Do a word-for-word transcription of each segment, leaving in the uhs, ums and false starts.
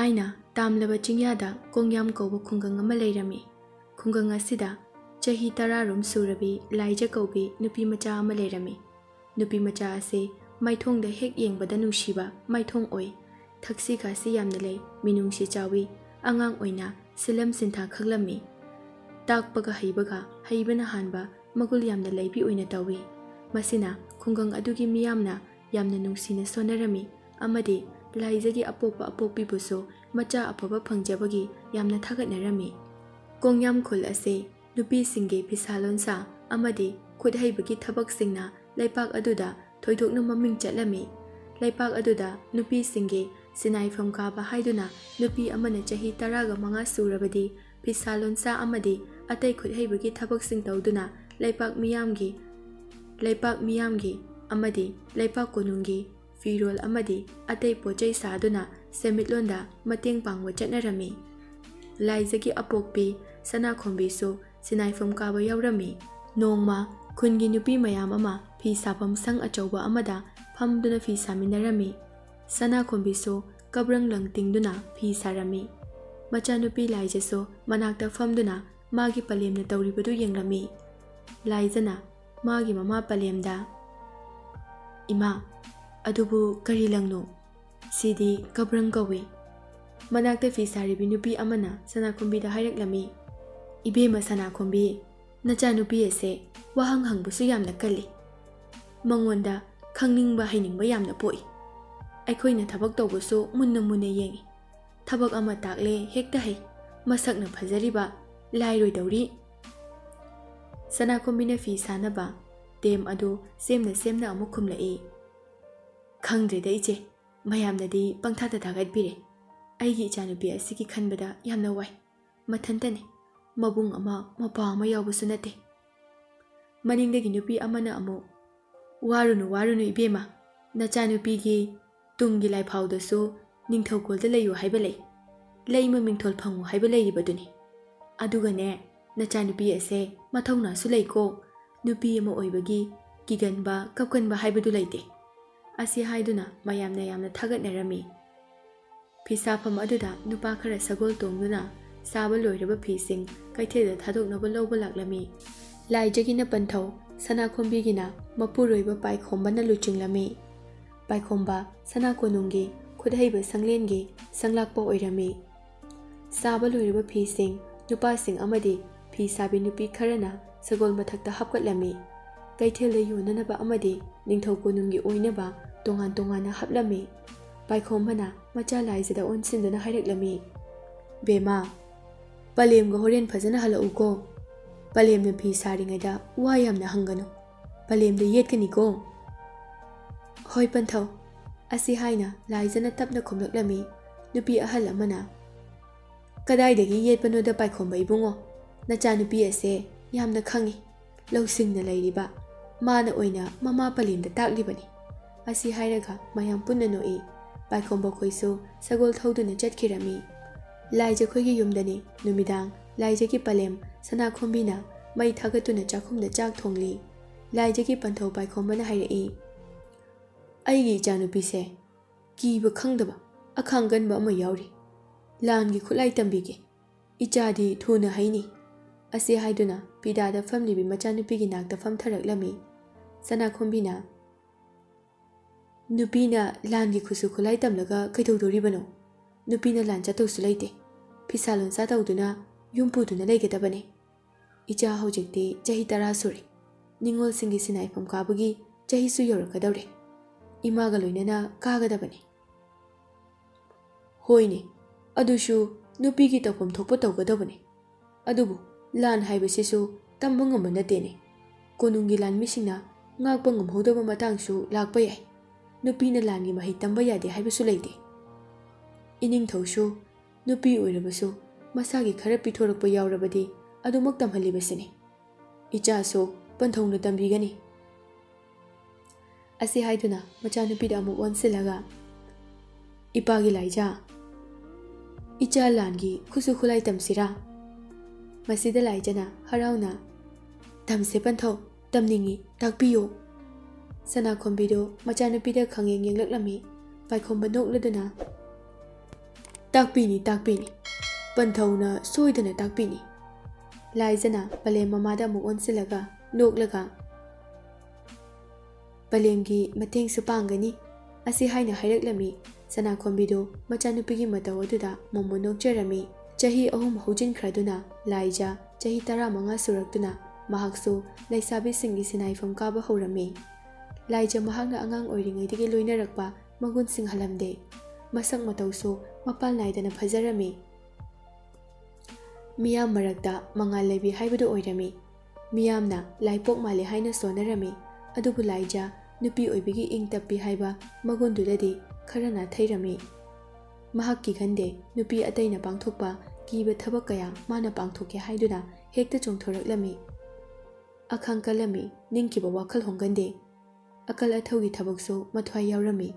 ꯊꯥꯏꯅ ꯇꯥꯝꯂꯕ ꯆꯤꯡꯌꯥꯗ ꯀꯣꯡꯌꯥꯝ ꯀꯧꯕ ꯈꯨꯡꯒꯪ ꯑꯃ ꯂꯩꯔꯝꯃꯤ꯫ ꯈꯨꯡꯒꯪ ꯑꯁꯤꯗ ꯆꯍꯤ ꯇꯔꯥꯔꯣꯝ ꯁꯨꯔꯕꯤ ꯂꯥꯏꯖ ꯀꯧꯕꯤ ꯅꯨꯄꯤ ꯃꯆꯥ ꯑꯃ ꯂꯩꯔꯝꯃꯤ꯫ ꯅꯨꯄꯤ ꯃꯆꯥ ꯑꯁꯤ ꯃꯥꯏꯊꯣꯡꯗ ꯍꯦꯛ ꯌꯦꯡꯕꯗ ꯅꯨꯡꯁꯤꯕ ꯃꯥꯏꯊꯣꯡ ꯑꯣꯏ꯫ ꯊꯛꯁꯤ ꯈꯥꯁꯤ ꯌꯥꯝꯅ ꯂꯩ, ꯃꯤꯅꯨꯡꯁꯤ ꯆꯥꯎꯏ, ꯑꯉꯥꯡ ꯑꯣꯏꯅ ꯁꯤꯜꯂꯝ ꯁꯤꯟꯊꯥ ꯈꯪꯂꯝꯃꯤ꯫ ꯇꯥꯛꯄꯒ ꯍꯩꯕꯒ ꯍꯩꯕꯅ ꯍꯥꯟꯕ ꯃꯒꯨꯜ ꯌꯥꯝꯅ ꯂꯩꯕꯤ ꯑꯣꯏꯅ ꯇꯧꯏ꯫ ꯃꯁꯤꯅ ꯈꯨꯡꯒꯪ ꯑꯗꯨꯒꯤ ꯃꯤꯌꯥꯝꯅ ꯌꯥꯝꯅ ꯅꯨꯡꯁꯤꯅ ꯁꯣꯟꯅꯔꯝꯃꯤ ꯑꯃꯗꯤ ꯂꯥꯏꯖꯒꯤ ꯑꯄꯣꯛꯄ ꯑꯄꯣꯛꯄꯤꯕꯨꯁꯨ ꯃꯆꯥ ꯑꯐꯕ ꯐꯪꯖꯕꯒꯤ ꯌꯥꯝꯅ ꯊꯥꯒꯠꯅꯔꯝꯃꯤ꯫ ꯀꯣꯡꯌꯥꯝ ꯈꯨꯜ ꯑꯁꯤ ꯅꯨꯄꯤꯁꯤꯡꯒꯤ ꯐꯤꯁꯥ ꯂꯣꯟꯁꯥ ꯑꯃꯗꯤ ꯈꯨꯠ ꯍꯩꯕꯒꯤ ꯊꯕꯛꯁꯤꯡꯅ ꯂꯩꯄꯥꯛ ꯑꯗꯨꯗ ꯊꯣꯏꯗꯣꯛꯅ ꯃꯃꯤꯡ ꯆꯠꯂꯝꯃꯤ꯫ ꯂꯩꯄꯥꯛ ꯑꯗꯨꯗ ꯅꯨꯄꯤꯁꯤꯡꯒꯤ ꯁꯤꯟꯅꯥꯏꯐꯝ ꯀꯥꯕ ꯍꯥꯏꯗꯨꯅ ꯅꯨꯄꯤ ꯑꯃꯅ ꯆꯍꯤ ꯇꯔꯥꯒ ꯃꯉꯥ ꯁꯨꯔꯕꯗꯤ ꯐꯤꯁꯥ ꯂꯣꯟꯁꯥ ꯑꯃꯗꯤ ꯑꯇꯩ ꯈꯨꯠ ꯍꯩꯕꯒꯤ ꯊꯕꯛꯁꯤꯡ ꯇꯧꯗꯨꯅ ꯂꯩꯄꯥꯛ ꯃꯤꯌꯥꯝꯒꯤ, ꯂꯩꯄꯥꯛ ꯃꯤꯌꯥꯝꯒꯤ ꯑꯃꯗꯤ ꯂꯩꯄꯥꯛ ꯀꯣꯅꯨꯡꯒꯤ ꯐꯤꯔꯣꯜ ꯑꯃꯗꯤ ꯑꯇꯩ ꯄꯣꯠ ꯆꯩ ꯁꯥꯗꯨꯅ ꯁꯦꯟꯃꯤꯠꯂꯣꯟꯗ ꯃꯇꯦꯡ ꯄꯥꯡꯕ ꯆꯠꯅꯔꯝꯃꯤ꯫ ꯂꯥꯏꯖꯒꯤ ꯑꯄꯣꯛꯄꯤ ꯁꯅꯥꯈꯣꯝꯕꯤꯁꯨ ꯁꯤꯟꯅꯥꯏꯐꯝ ꯀꯥꯕ ꯌꯥꯎꯔꯝꯃꯤ꯫ ꯅꯣꯡꯃ ꯈꯨꯟꯒꯤ ꯅꯨꯄꯤ ꯃꯌꯥꯝ ꯑꯃ ꯐꯤ ꯁꯥꯐꯝ ꯁꯪ ꯑꯆꯧꯕ ꯑꯃꯗ ꯐꯝꯗꯨꯅ ꯐꯤ ꯁꯥꯃꯤꯟꯅꯔꯝꯃꯤ꯫ ꯁꯅꯥꯈꯣꯝꯕꯤꯁꯨ ꯀꯕ꯭ꯔꯪ ꯂꯪ ꯇꯤꯡꯗꯨꯅ ꯐꯤ ꯁꯥꯔꯝꯃꯤ꯫ ꯃꯆꯥꯅꯨꯄꯤ ꯂꯥꯏꯖꯁꯨ ꯃꯅꯥꯛꯇ ꯐꯝꯗꯨꯅ ꯃꯥꯒꯤ ꯄꯂꯦꯝꯅ ꯇꯧꯔꯤꯕꯗꯨ ꯌꯦꯡꯂꯝꯃꯤ꯫ ꯂꯥꯏꯖꯅ ꯃꯥꯒꯤ ꯃꯃꯥ ꯄꯂꯦꯝꯗ, "ꯏꯃꯥ, ꯑꯗꯨꯕꯨ ꯀꯔꯤ ꯂꯪꯅꯣ? ꯁꯤꯗꯤ ꯀꯕ꯭ꯔꯪ ꯀꯧꯏ꯫" ꯃꯅꯥꯛꯇ ꯐꯤ ꯁꯥꯔꯤꯕꯤ ꯅꯨꯄꯤ ꯑꯃꯅ ꯁꯅꯥꯈꯣꯝꯕꯤꯗ ꯍꯥꯏꯔꯛꯂꯝꯃꯤ, "ꯏꯕꯦꯝꯃ ꯁꯅꯥꯈꯣꯝꯕꯤ, ꯅꯆꯥꯅꯨꯄꯤ ꯑꯁꯦ ꯋꯥꯍꯪ ꯍꯪꯕꯁꯨ ꯌꯥꯝꯅ ꯀꯜꯂꯤ꯫ ꯃꯉꯣꯟꯗ ꯈꯪꯅꯤꯡꯕ ꯍꯩꯅꯤꯡꯕ ꯌꯥꯝꯅ ꯄꯣꯛꯏ꯫ ꯑꯩꯈꯣꯏꯅ ꯊꯕꯛ ꯇꯧꯕꯁꯨ ꯃꯨꯟꯅ ꯃꯨꯟꯅ ꯌꯦꯡꯏ꯫ ꯊꯕꯛ ꯑꯃ ꯇꯥꯛꯂꯦ ꯍꯦꯛꯇ ꯍꯩ꯫ ꯃꯁꯛꯅ ꯐꯖꯔꯤꯕ ꯂꯥꯏꯔꯣꯏꯗꯧꯔꯤ꯫" ꯁꯅꯥꯈꯣꯝꯕꯤꯅ ꯐꯤ ꯁꯥꯅꯕ ꯇꯦꯝ ꯑꯗꯨ ꯁꯦꯝꯅ ꯁꯦꯝꯅ ꯑꯃꯨꯛ ꯈꯨꯝꯂꯛꯏ, "ꯈꯪꯗ꯭ꯔꯦꯗ ꯏꯆꯦ, ꯃꯌꯥꯝꯅꯗꯤ ꯄꯪꯊꯥꯗ ꯊꯥꯒꯠꯄꯤꯔꯦ꯫ ꯑꯩꯒꯤ ꯏꯆꯥꯅꯨꯄꯤ ꯑꯁꯤꯒꯤ ꯈꯟꯕꯗ ꯌꯥꯝꯅ ꯋꯥꯏ꯫ ꯃꯊꯟꯇꯅꯤ, ꯃꯕꯨꯡ ꯑꯃ ꯃꯧꯄ꯭ꯋꯥ ꯑꯃ ꯌꯥꯎꯕꯁꯨ ꯅꯠꯇꯦ꯫" ꯃꯅꯤꯡꯗꯒꯤ ꯅꯨꯄꯤ ꯑꯃꯅ ꯑꯃꯨꯛ, "ꯋꯥꯔꯨꯅꯨ, ꯋꯥꯔꯨꯅꯨ ꯏꯕꯦꯝꯃ, ꯅꯆꯥꯅꯨꯄꯤꯒꯤ ꯇꯨꯡꯒꯤ ꯂꯥꯏꯐꯥꯎꯗꯁꯨ ꯅꯤꯡꯊꯧꯀꯣꯜꯗ ꯂꯩꯌꯨ ꯍꯥꯏꯕ ꯂꯩ, ꯂꯩꯃ ꯃꯤꯡꯊꯣꯜ ꯐꯪꯉꯨ ꯍꯥꯏꯕ ꯂꯩꯔꯤꯕꯗꯨꯅꯤ꯫ ꯑꯗꯨꯒꯅꯦ, ꯅꯆꯥꯅꯨꯄꯤ ꯑꯁꯦ ꯃꯊꯧꯅꯥꯁꯨ ꯂꯩꯀꯣ, ꯅꯨꯄꯤ ꯑꯃ ꯑꯣꯏꯕꯒꯤ ꯀꯤꯒꯟꯕ, ꯀꯞꯀꯟꯕ ꯍꯥꯏꯕꯗꯨ ꯂꯩꯇꯦ꯫" ꯑꯁꯤ ꯍꯥꯏꯗꯨꯅ ꯃꯌꯥꯝꯅ ꯌꯥꯝꯅ ꯊꯥꯒꯠꯅꯔꯝꯃꯤ꯫ ꯐꯤꯁꯥꯐꯝ ꯑꯗꯨꯗ ꯅꯨꯄꯥ ꯈꯔ ꯁꯒꯣꯜ ꯇꯣꯡꯗꯨꯅ ꯁꯥꯕ ꯂꯣꯏꯔꯕ ꯐꯤꯁꯤꯡ ꯀꯩꯊꯦꯜꯗ ꯊꯥꯗꯣꯛꯅꯕ ꯂꯧꯕ ꯂꯥꯛꯂꯝꯃꯤ꯫ ꯂꯥꯏꯖꯒꯤꯅ ꯄꯟꯊꯧ, ꯁꯅꯥꯈꯣꯝꯕꯤꯒꯤꯅ ꯃꯄꯨꯔꯣꯏꯕ ꯄꯥꯏꯈꯣꯝꯕꯅ ꯂꯨꯆꯤꯡꯂꯝꯃꯤ꯫ ꯄꯥꯏꯈꯣꯝꯕ ꯁꯅꯥ ꯀꯣꯅꯨꯡꯒꯤ ꯈꯨꯠꯍꯩꯕ ꯁꯪꯂꯦꯟꯒꯤ ꯁꯪꯂꯥꯛꯄ ꯑꯣꯏꯔꯝꯃꯤ꯫ ꯁꯥꯕ ꯂꯣꯏꯔꯕ ꯐꯤꯁꯤꯡ ꯅꯨꯄꯥꯁꯤꯡ ꯑꯃꯗꯤ ꯐꯤ ꯁꯥꯕꯤ ꯅꯨꯄꯤ ꯈꯔꯅ ꯁꯒꯣꯜ ꯃꯊꯛꯇ ꯍꯥꯞꯀꯠꯂꯝꯃꯤ꯫ ꯀꯩꯊꯦꯜꯗ ꯌꯣꯟꯅꯅꯕ ꯑꯃꯗꯤ ꯅꯤꯡꯊꯧ ꯀꯣꯅꯨꯡꯒꯤ ꯑꯣꯏꯅꯕ ꯇꯣꯉꯥꯟ ꯇꯣꯉꯥꯟꯅ ꯍꯥꯞꯂꯝꯃꯤ꯫ ꯄꯥꯏꯈꯣꯝꯕꯅ ꯃꯆꯥ ꯂꯥꯏꯖꯗ ꯑꯣꯟꯁꯤꯟꯗꯨꯅ ꯍꯥꯏꯔꯛꯂꯝꯃꯤ, "ꯕꯦꯝꯃ, ꯄꯂꯦꯝꯒ ꯍꯣꯔꯦꯟ ꯐꯖꯅ ꯍꯜꯂꯛꯎꯀꯣ꯫ ꯄꯂꯦꯝꯅ ꯐꯤ ꯁꯥꯔꯤꯉꯩꯗ ꯋꯥ ꯌꯥꯝꯅ ꯍꯪꯒꯅꯨ꯫ ꯄꯂꯦꯝꯗ ꯌꯦꯠꯀꯅꯤꯀꯣ꯫" "ꯍꯣꯏ ꯄꯟꯊꯧ," ꯑꯁꯤ ꯍꯥꯏꯅ ꯂꯥꯏꯖꯅ ꯇꯞꯅ ꯈꯨꯝꯂꯛꯂꯝꯃꯤ꯫ ꯅꯨꯄꯤ ꯑꯍꯜ ꯑꯃꯅ, "ꯀꯗꯥꯏꯗꯒꯤ ꯌꯦꯠꯄꯅꯣꯗ ꯄꯥꯏꯈꯣꯝꯕ ꯏꯕꯨꯡꯉꯣ? ꯅꯆꯥꯅꯨꯄꯤ ꯑꯁꯦ ꯌꯥꯝꯅ ꯈꯪꯏ, ꯂꯧꯁꯤꯡꯅ ꯂꯩꯔꯤꯕ꯫ ꯃꯥꯅ ꯑꯣꯏꯅ ꯃꯃꯥ ꯄꯂꯦꯝꯗ ꯇꯥꯛꯂꯤꯕꯅꯤ꯫" ꯑꯁꯤ ꯍꯥꯏꯔꯒ ꯃꯌꯥꯝ ꯄꯨꯟꯅ ꯅꯣꯛꯏ꯫ ꯄꯥꯏꯈꯣꯝꯕ ꯈꯣꯏꯁꯨ ꯁꯒꯣꯜ ꯊꯧꯗꯨꯅ ꯆꯠꯈꯤꯔꯝꯃꯤ꯫ ꯂꯥꯏꯖꯈꯣꯏꯒꯤ ꯌꯨꯝꯗꯅꯤ ꯅꯨꯃꯤꯗꯥꯡ ꯂꯥꯏꯖꯒꯤ ꯄꯂꯦꯝ ꯁꯅꯥꯈꯣꯝꯕꯤꯅ ꯃꯩ ꯊꯥꯒꯠꯇꯨꯅ ꯆꯥꯛꯈꯨꯝꯗ ꯆꯥꯛ ꯊꯣꯡꯂꯤ꯫ ꯂꯥꯏꯖꯒꯤ ꯄꯟꯊꯧ ꯄꯥꯏꯈꯣꯝꯕꯅ ꯍꯥꯏꯔꯛꯏ, "ꯑꯩꯒꯤ ꯏꯆꯥꯅꯨꯄꯤꯁꯦ ꯀꯤꯕ ꯈꯪꯗꯕ ꯑꯈꯥꯡ ꯀꯟꯕ ꯑꯃ ꯌꯥꯎꯔꯤ꯫ ꯂꯥꯟꯒꯤ ꯈꯨꯠꯂꯥꯏ ꯇꯝꯕꯤꯒꯦ꯫ ꯏꯆꯥꯗꯤ ꯊꯨꯅ ꯍꯩꯅꯤ꯫" ꯑꯁꯤ ꯍꯥꯏꯗꯨꯅ ꯐꯤꯗꯥꯗ ꯐꯝꯂꯤꯕꯤ ꯃꯆꯥꯅꯨꯄꯤꯒꯤ ꯅꯥꯛꯇ ꯐꯝꯊꯔꯛꯂꯝꯃꯤ꯫ ꯁꯅꯥꯈꯣꯝꯕꯤꯅ, "ꯅꯨꯄꯤꯅ ꯂꯥꯟꯒꯤ ꯈꯨꯠꯁꯨ ꯈꯨꯠꯂꯥꯏ ꯇꯝꯂꯒ ꯀꯩꯗꯧꯗꯣꯔꯤꯕꯅꯣ? ꯅꯨꯄꯤꯅ ꯂꯥꯟ ꯆꯠꯇꯧꯁꯨ ꯂꯩꯇꯦ꯫ ꯐꯤꯁꯥ ꯂꯣꯟꯁꯥ ꯇꯧꯗꯨꯅ ꯌꯨꯝ ꯄꯨꯗꯨꯅ ꯂꯩꯒꯗꯕꯅꯤ꯫ ꯏꯆꯥ ꯍꯧꯖꯤꯛꯇꯤ ꯆꯍꯤ ꯇꯔꯥ ꯁꯨꯔꯦ꯫ ꯅꯤꯉꯣꯜꯁꯤꯡꯒꯤ ꯁꯤꯟꯅꯥꯏꯐꯝ ꯀꯥꯕꯒꯤ ꯆꯍꯤꯁꯨ ꯌꯧꯔꯛꯀꯗꯧꯔꯦ꯫ ꯏꯃꯥꯒ ꯂꯣꯏꯅꯅ ꯀꯥꯒꯗꯕꯅꯤ꯫" "ꯍꯣꯏꯅꯦ, ꯑꯗꯨꯁꯨ ꯅꯨꯄꯤꯒꯤ ꯇꯧꯐꯝ ꯊꯣꯛꯄ ꯇꯧꯒꯗꯕꯅꯤ꯫ ꯑꯗꯨꯕꯨ ꯂꯥꯟ ꯍꯥꯏꯕꯁꯤꯁꯨ ꯇꯝꯕ ꯉꯝꯕ ꯅꯠꯇꯦꯅꯦ꯫ ꯀꯣꯅꯨꯡꯒꯤ ꯂꯥꯟꯃꯤꯁꯤꯡꯅ ꯉꯥꯛꯄ ꯉꯝꯍꯧꯗꯕ ꯃꯇꯥꯡꯁꯨ ꯂꯥꯛꯄ ꯌꯥꯏ꯫ ꯅꯨꯄꯤꯅ ꯂꯥꯟꯒꯤ ꯃꯍꯩ ꯇꯝꯕ ꯌꯥꯗꯦ ꯍꯥꯏꯕꯁꯨ ꯂꯩꯇꯦ꯫ ꯏꯅꯤꯡꯊꯧꯁꯨ ꯅꯨꯄꯤ ꯑꯣꯏꯔꯕꯁꯨ ꯃꯁꯥꯒꯤ ꯈꯔ ꯄꯤꯊꯣꯔꯛꯄ ꯌꯥꯎꯔꯕꯗꯤ ꯑꯗꯨꯃꯛ ꯇꯝꯍꯜꯂꯤꯕꯁꯤꯅꯤ꯫ ꯏꯆꯥꯁꯨ ꯄꯟꯊꯧꯅ ꯇꯝꯕꯤꯒꯅꯤ꯫" ꯑꯁꯤ ꯍꯥꯏꯗꯨꯅ ꯃꯆꯥꯅꯨꯄꯤꯗ ꯑꯃꯨꯛ ꯑꯣꯟꯁꯤꯜꯂꯒ, "ꯏꯄꯥꯒꯤ ꯂꯥꯏꯖꯥ, ꯏꯆꯥ ꯂꯥꯟꯒꯤ ꯈꯨꯠꯁꯨ ꯈꯨꯠꯂꯥꯏ ꯇꯝꯁꯤꯔꯥ?" ꯃꯁꯤꯗ ꯂꯥꯏꯖꯅ ꯍꯔꯥꯎꯅ, "ꯇꯝꯁꯦ ꯄꯟꯊꯧ, ꯇꯝꯅꯤꯡꯏ, ꯇꯥꯛꯄꯤꯌꯨ꯫" ꯁꯅꯥꯈꯣꯝꯕꯤꯗꯨ ꯃꯆꯥꯅꯨꯄꯤꯗ ꯈꯪꯌꯦꯡ ꯌꯦꯡꯂꯛꯂꯝꯃꯤ꯫ ꯄꯥꯏꯈꯣꯝꯕ ꯅꯣꯛꯂꯗꯨꯅ, "ꯇꯥꯛꯄꯤꯅꯤ, ꯇꯥꯛꯄꯤꯅꯤ꯫ ꯄꯟꯊꯧꯅ ꯁꯣꯏꯗꯅ ꯇꯥꯛꯄꯤꯅꯤ꯫" ꯂꯥꯏꯖꯅ ꯄꯂꯦꯝ ꯃꯃꯥꯗ ꯑꯃꯨꯛ ꯑꯣꯟꯁꯤꯜꯂꯒ ꯅꯣꯛꯂꯒ, "ꯄꯂꯦꯝꯒꯤ ꯃꯇꯦꯡꯁꯨ ꯄꯥꯡꯒꯅꯤ" ꯑꯁꯤ ꯍꯥꯏꯅ ꯍꯥꯏꯔꯛꯂꯝꯃꯤ꯫ ꯁꯅꯥꯈꯣꯝꯕꯤꯗꯨ ꯃꯆꯥꯅꯨꯄꯤꯒꯤ ꯃꯇꯧ ꯑꯗꯨꯗ ꯃꯣꯃꯣꯟ ꯅꯣꯛꯆꯔꯝꯃꯤ꯫ ꯆꯍꯤ ꯑꯍꯨꯝ ꯍꯧꯖꯤꯟꯈ꯭ꯔꯗꯨꯅ ꯂꯥꯏꯖ ꯆꯍꯤ ꯇꯔꯥꯃꯉꯥ ꯁꯨꯔꯛꯇꯨꯅ ꯃꯍꯥꯛꯁꯨ ꯂꯩꯁꯥꯕꯤꯁꯤꯡꯒꯤ ꯁꯤꯟꯅꯥꯏꯐꯝ ꯀꯥꯕ ꯍꯧꯔꯝꯃꯤ꯫ ꯂꯥꯏꯖ ꯃꯍꯥꯛꯅ ꯑꯉꯥꯡ ꯑꯣꯏꯔꯤꯉꯩꯗꯒꯤ ꯂꯣꯏꯅꯔꯛꯄ ꯃꯒꯨꯟꯁꯤꯡ ꯍꯜꯂꯝꯗꯦ꯫ ꯃꯁꯛ ꯃꯇꯧꯁꯨ ꯃꯄꯥꯜ ꯅꯥꯏꯗꯅ ꯐꯖꯔꯝꯃꯤ꯫ ꯃꯤꯌꯥꯝ ꯃꯔꯛꯇ ꯃꯉꯥꯜ ꯂꯩꯕꯤ ꯍꯥꯏꯕꯗꯨ ꯑꯣꯏꯔꯝꯃꯤ꯫ ꯃꯤꯌꯥꯝꯅ ꯂꯥꯏꯄꯣꯛ ꯃꯥꯜꯂꯤ ꯍꯥꯏꯅ ꯁꯣꯟꯅꯔꯝꯃꯤ꯫ ꯑꯗꯨꯕꯨ ꯂꯥꯏꯖ ꯅꯨꯄꯤ ꯑꯣꯏꯕꯤꯒꯤ ꯏꯪ ꯇꯞꯄꯤ ꯍꯥꯏꯕ ꯃꯒꯨꯟꯗꯨꯗꯗꯤ ꯈꯔ ꯅꯥꯊꯩꯔꯝꯃꯤ꯫ ꯃꯍꯥꯛꯀꯤ ꯈꯟꯗꯦ ꯅꯨꯄꯤ ꯑꯇꯩꯅ ꯄꯥꯡꯊꯣꯛꯄ ꯀꯤꯕ ꯊꯕꯛ ꯀꯌꯥ ꯃꯥꯅ ꯄꯥꯡꯊꯣꯛꯀꯦ ꯍꯥꯏꯗꯨꯅ ꯍꯦꯛꯇ ꯆꯣꯡꯊꯣꯔꯛꯂꯝꯃꯤ꯫ ꯑꯈꯥꯡ ꯀꯜꯂꯝꯃꯤ, ꯅꯤꯡꯈꯤꯕ ꯋꯥꯈꯜ ꯍꯣꯡꯒꯟꯗꯦ꯫ ꯑꯀꯜ ꯑꯊꯧꯒꯤ ꯊꯕꯛꯁꯨ ꯃꯊ꯭ꯋꯥꯏ ꯌꯥꯎꯔꯝꯃꯤ꯫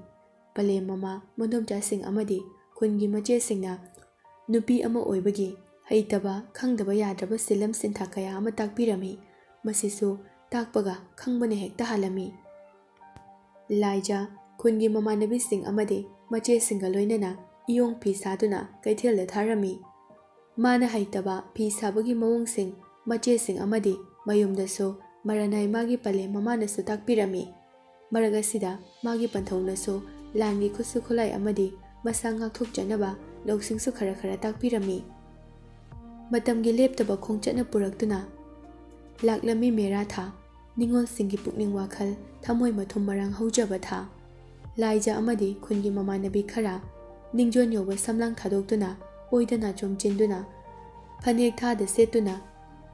ꯄꯂꯦꯝ ꯃꯃꯥ, ꯃꯗꯣꯝꯆꯥꯁꯤꯡ ꯑꯃꯗꯤ ꯈꯨꯟꯒꯤ ꯃꯆꯦꯁꯤꯡꯅ ꯅꯨꯄꯤ ꯑꯃ ꯑꯣꯏꯕꯒꯤ ꯍꯩꯇꯕ, ꯈꯪꯗꯕ ꯌꯥꯗ꯭ꯔꯕ ꯁꯤꯂꯝ ꯁꯤꯟꯊꯥ ꯀꯌꯥ ꯑꯃ ꯇꯥꯛꯄꯤꯔꯝꯃꯤ꯫ ꯃꯁꯤꯁꯨ ꯇꯥꯛꯄꯒ ꯈꯪꯕꯅ ꯍꯦꯛꯇ ꯍꯥꯜꯂꯝꯃꯤ꯫ ꯂꯥꯏꯖ ꯈꯨꯟꯒꯤ ꯃꯃꯥꯟꯅꯕꯤꯁꯤꯡ ꯑꯃꯗꯤ ꯃꯆꯦꯁꯤꯡꯒ ꯂꯣꯏꯅꯅ ꯏꯌꯣꯡ ꯐꯤ ꯁꯥꯗꯨꯅ ꯀꯩꯊꯦꯜꯗ ꯊꯥꯔꯝꯃꯤ꯫ ꯃꯥꯅ ꯍꯩꯇꯕ ꯐꯤ ꯁꯥꯕꯒꯤ ꯃꯑꯣꯡꯁꯤꯡ ꯃꯆꯦꯁꯤꯡ ꯑꯃꯗꯤ ꯃꯌꯨꯝꯗꯁꯨ ꯃꯔꯥꯅꯥꯏ ꯃꯥꯒꯤ ꯄꯂꯦꯝ ꯃꯃꯥꯅꯁꯨ ꯇꯥꯛꯄꯤꯔꯝꯃꯤ꯫ ꯃꯔꯛ ꯑꯁꯤꯗ ꯃꯥꯒꯤ ꯄꯟꯊꯧꯅꯁꯨ ꯂꯥꯟꯒꯤ ꯈꯨꯠꯁꯨ ꯈꯨꯠꯂꯥꯏ ꯑꯃꯗꯤ ꯃꯁꯥ ꯉꯥꯛꯊꯣꯛꯆꯅꯕ ꯂꯧꯁꯤꯡꯁꯨ ꯈꯔ ꯈꯔ ꯇꯥꯛꯄꯤꯔꯝꯃꯤ꯫ ꯃꯇꯝꯒꯤ ꯂꯦꯞꯇꯕ ꯈꯣꯡꯆꯠꯅ ꯄꯨꯔꯛꯇꯨꯅ ꯂꯥꯛꯂꯝꯃꯤ ꯃꯦꯔꯥ ꯊꯥ, ꯅꯤꯉꯣꯜꯁꯤꯡꯒꯤ ꯄꯨꯛꯅꯤꯡ ꯋꯥꯈꯜ, ꯊꯃꯣꯏ ꯃꯊꯨꯝ ꯃꯔꯥꯡ ꯍꯧꯖꯕ ꯊꯥ꯫ ꯂꯥꯏꯖ ꯑꯃꯗꯤ ꯈꯨꯟꯒꯤ ꯃꯃꯥꯟꯅꯕꯤ ꯈꯔ ꯅꯤꯡꯖꯣꯟ ꯌꯧꯕ ꯁꯝꯂꯥꯡ ꯊꯥꯗꯣꯛꯇꯨꯅ ꯑꯣꯏꯗꯅ ꯆꯣꯝꯆꯤꯟꯗꯨꯅ ꯐꯅꯦꯛ ꯊꯥꯗ ꯁꯦꯠꯇꯨꯅ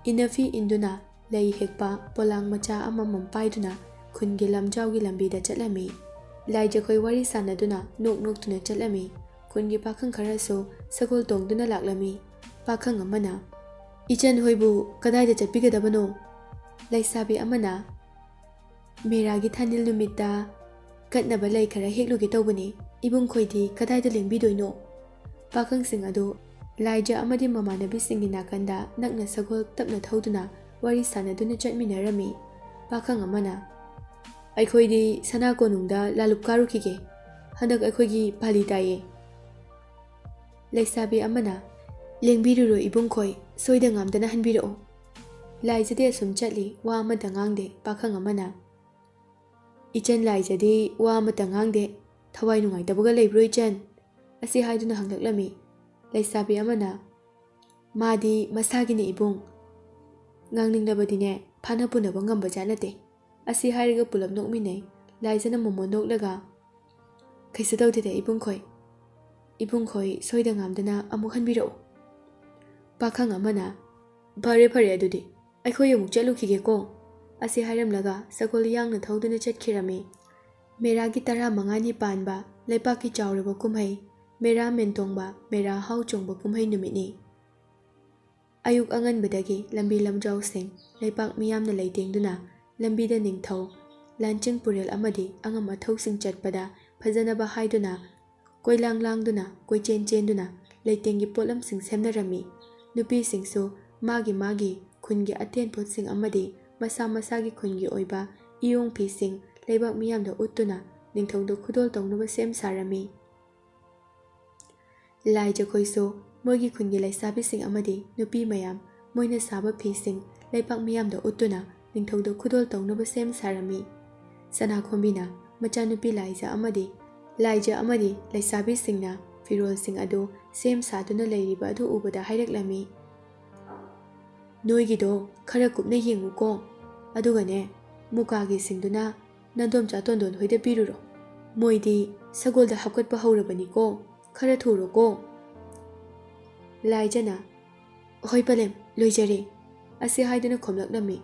ꯏꯅꯐꯤ ꯏꯟꯗꯨꯅ ꯂꯩ ꯍꯦꯛꯄ ꯄꯣꯂꯥꯡ ꯃꯆꯥ ꯑꯃꯃꯝ ꯄꯥꯏꯗꯨꯅ ꯈꯨꯟꯒꯤ ꯂꯝꯖꯥꯎꯒꯤ ꯂꯝꯕꯤꯗ ꯆꯠꯂꯝꯃꯤ꯫ ꯂꯥꯏꯖꯈꯣꯏ ꯋꯥꯔꯤ ꯁꯥꯟꯅꯗꯨꯅ ꯅꯣꯛ ꯅꯣꯛꯇꯨꯅ ꯆꯠꯂꯝꯃꯤ꯫ ꯈꯨꯟꯒꯤ ꯄꯥꯈꯪ ꯈꯔꯁꯨ ꯁꯒꯣꯜ ꯇꯣꯡꯗꯨꯅ ꯂꯥꯛꯂꯝꯃꯤ꯫ ꯄꯥꯈꯪ ꯑꯃꯅ, "ꯏꯆꯟ ꯍꯣꯏꯕꯨ ꯀꯗꯥꯏꯗ ꯆꯠꯄꯤꯒꯗꯕꯅꯣ?" ꯂꯩꯁꯥꯕꯤ ꯑꯃꯅ, "ꯃꯦꯔꯥꯒꯤ ꯊꯥꯅꯤꯜ ꯅꯨꯃꯤꯠꯇ ꯀꯠꯅꯕ ꯂꯩ ꯈꯔ ꯍꯦꯛꯂꯨꯒꯦ ꯇꯧꯕꯅꯤ꯫ ꯏꯕꯨꯡꯈꯣꯏꯗꯤ ꯀꯗꯥꯏꯗ ꯂꯦꯡꯕꯤꯗꯣꯏꯅꯣ?" ꯄꯥꯈꯪꯁꯤꯡ ꯑꯗꯨ ꯂꯥꯏꯖ ꯑꯃꯗꯤ ꯃꯃꯥꯟꯅꯕꯤꯁꯤꯡꯒꯤ ꯅꯥꯀꯟꯗ ꯅꯛꯅ ꯁꯒꯣꯜ ꯇꯞꯅ ꯊꯧꯗꯨꯅ ꯋꯥꯔꯤ ꯁꯥꯟꯅꯗꯨꯅ ꯆꯠꯃꯤꯟꯅꯔꯝꯃꯤ꯫ ꯄꯥꯈꯪ ꯑꯃꯅ, "ꯑꯩꯈꯣꯏꯗꯤ ꯁꯅꯥ ꯀꯣꯅꯨꯡꯗ ꯂꯥꯂꯨꯞ ꯀꯥꯔꯨꯈꯤꯒꯦ꯫ ꯍꯟꯗꯛ ꯑꯩꯈꯣꯏꯒꯤ ꯄꯥꯂꯤ ꯇꯥꯏꯌꯦ꯫" ꯂꯩꯁꯥꯕꯤ ꯑꯃꯅ, "ꯂꯦꯡꯕꯤꯔꯨꯔꯣ ꯏꯕꯨꯡꯈꯣꯏ, ꯁꯣꯏꯗ ꯉꯥꯝꯗꯅ ꯍꯟꯕꯤꯔꯛꯎ"꯫ ꯂꯥꯏꯖꯗꯤ ꯑꯁꯨꯝ ꯆꯠꯂꯤ, ꯋꯥ ꯑꯃꯠꯇ ꯉꯥꯡꯗꯦ꯫ ꯄꯥꯈꯪ ꯑꯃꯅ, "ꯏꯆꯟ ꯂꯥꯏꯖꯗꯤ ꯋꯥ ꯑꯃꯠꯇ ꯉꯥꯡꯗꯦ, ꯊꯋꯥꯏ ꯅꯨꯡꯉꯥꯏꯇꯕꯒ ꯂꯩꯕ꯭ꯔꯣ ꯏꯆꯟ?" ꯑꯁꯤ ꯍꯥꯏꯗꯨꯅ ꯍꯪꯂꯛꯂꯝꯃꯤ꯫ ꯂꯩꯁꯥꯕꯤ ꯑꯃꯅ, "ꯃꯥꯗꯤ ꯃꯁꯥꯒꯤꯅꯤ ꯏꯕꯨꯡ, ꯉꯥꯡꯅꯤꯡꯂꯕꯗꯤꯅꯦ ꯐꯥꯅ ꯄꯨꯅꯕ ꯉꯝꯕ ꯖꯥꯠ ꯅꯠꯇꯦ"꯫ ꯑꯁꯤ ꯍꯥꯏꯔꯒ ꯄꯨꯂꯞ ꯅꯣꯛꯃꯤꯟꯅꯩ꯫ ꯂꯥꯏꯖꯅ ꯃꯣꯃꯣꯟ ꯅꯣꯛꯂꯒ, "ꯀꯩꯁꯨ ꯇꯧꯗꯦꯗ ꯏꯕꯨꯡꯈꯣꯏ, ꯏꯕꯨꯡꯈꯣꯏ ꯁꯣꯏꯗ ꯉꯥꯝꯗꯅ ꯑꯃꯨꯛ ꯍꯟꯕꯤꯔꯛꯎ"꯫ ꯄꯥꯈꯪ ꯑꯃꯅ, "ꯐꯔꯦ ꯐꯔꯦ, ꯑꯗꯨꯗꯤ ꯑꯩꯈꯣꯏ ꯑꯃꯨꯛ ꯆꯠꯂꯨꯈꯤꯒꯦꯀꯣ"꯫ ꯑꯁꯤ ꯍꯥꯏꯔꯝꯂꯒ ꯁꯒꯣꯜ ꯌꯥꯡꯅ ꯊꯧꯗꯨꯅ ꯆꯠꯈꯤꯔꯝꯃꯤ꯫ ꯃꯦꯔꯥꯒꯤ ꯇꯔꯥꯃꯉꯥꯅꯤ ꯄꯥꯟꯕ ꯂꯩꯄꯥꯛꯀꯤ ꯆꯥꯎꯔꯕ ꯀꯨꯝꯍꯩ, ꯃꯦꯔꯥ ꯃꯦꯟꯇꯣꯡꯕ, ꯃꯦꯔꯥ ꯍꯥꯎ ꯆꯣꯡꯕ ꯀꯨꯝꯍꯩ ꯅꯨꯃꯤꯠꯅꯤ꯫ ꯑꯌꯨꯛ ꯑꯉꯟꯕꯗꯒꯤ ꯂꯝꯕꯤ ꯂꯝꯖꯥꯎꯁꯤꯡ, ꯂꯩꯄꯥꯛ ꯃꯤꯌꯥꯝꯅ ꯂꯩꯇꯦꯡꯗꯨꯅ ꯂꯝꯕꯤꯗ ꯅꯤꯡꯊꯧ, ꯂꯥꯟꯆꯤꯡ ꯄꯨꯔꯦꯜ ꯑꯃꯗꯤ ꯑꯉꯝ ꯑꯊꯧꯁꯤꯡ ꯆꯠꯄꯗ ꯐꯖꯅꯕ ꯍꯥꯏꯗꯨꯅ ꯀꯣꯏꯂꯥꯡ ꯂꯥꯡꯗꯨꯅ, ꯀꯣꯏꯆꯦꯟ ꯆꯦꯟꯗꯨꯅ ꯂꯩꯇꯦꯡꯒꯤ ꯄꯣꯠꯂꯝꯁꯤꯡ ꯁꯦꯝꯅꯔꯝꯃꯤ꯫ ꯅꯨꯄꯤꯁꯤꯡꯁꯨ ꯃꯥꯒꯤ ꯃꯥꯒꯤ ꯈꯨꯟꯒꯤ ꯑꯊꯦꯟ ꯄꯣꯠꯁꯤꯡ ꯑꯃꯗꯤ ꯃꯁꯥ ꯃꯁꯥꯒꯤ ꯈꯨꯟꯒꯤ ꯑꯣꯏꯕ ꯏꯌꯣꯡ ꯐꯤꯁꯤꯡ ꯂꯩꯕꯥꯛ ꯃꯤꯌꯥꯝꯗ ꯎꯠꯇꯨꯅ ꯅꯤꯡꯊꯧꯗ ꯈꯨꯗꯣꯜ ꯇꯧꯅꯕ ꯁꯦꯝ ꯁꯥꯔꯝꯃꯤ꯫ ꯂꯥꯏꯖꯈꯣꯏꯁꯨ ꯃꯣꯏꯒꯤ ꯈꯨꯟꯒꯤ ꯂꯩꯁꯥꯕꯤꯁꯤꯡ ꯑꯃꯗꯤ ꯅꯨꯄꯤ ꯃꯌꯥꯝ ꯃꯣꯏꯅ ꯁꯥꯕ ꯐꯤꯁꯤꯡ ꯂꯩꯄꯥꯛ ꯃꯤꯌꯥꯝꯗ ꯎꯠꯇꯨꯅ ꯅꯤꯡꯊꯧꯗ ꯈꯨꯗꯣꯜ ꯇꯧꯅꯕ ꯁꯦꯝ ꯁꯥꯔꯝꯃꯤ꯫ ꯁꯅꯥꯈꯣꯝꯕꯤꯅ ꯃꯆꯥꯅꯨꯄꯤ ꯂꯥꯏꯖ ꯑꯃꯗꯤ, ꯂꯥꯏꯖ ꯑꯃꯗꯤ ꯂꯩꯁꯥꯕꯤꯁꯤꯡꯅ ꯐꯤꯔꯣꯜꯁꯤꯡ ꯑꯗꯨ ꯁꯦꯝ ꯁꯥꯗꯨꯅ ꯂꯩꯔꯤꯕ ꯑꯗꯨ ꯎꯕꯗ ꯍꯥꯏꯔꯛꯂꯝꯃꯤ, "ꯅꯣꯏꯒꯤꯗꯣ ꯈꯔ ꯀꯨꯞꯅ ꯌꯦꯡꯉꯨꯀꯣ, ꯑꯗꯨꯒꯅꯦ, ꯃꯨꯀꯥꯒꯤ ꯁꯤꯡꯗꯨꯅ ꯅꯥꯗꯣꯝꯆꯥ ꯇꯣꯟꯗꯣꯟ ꯍꯣꯏꯗ ꯄꯤꯔꯨꯔꯣ꯫ ꯃꯣꯏꯗꯤ ꯁꯒꯣꯜꯗ ꯍꯥꯞꯀꯠꯄ ꯍꯧꯔꯕꯅꯤꯀꯣ, ꯈꯔ ꯊꯨꯔꯣꯀꯣ"꯫ ꯂꯥꯏꯖꯅ, "ꯍꯣꯏ ꯄꯂꯦꯝ, ꯂꯣꯏꯖꯔꯦ" ꯑꯁꯤ ꯍꯥꯏꯗꯨꯅ ꯈꯨꯝꯂꯛꯂꯝꯃꯤ꯫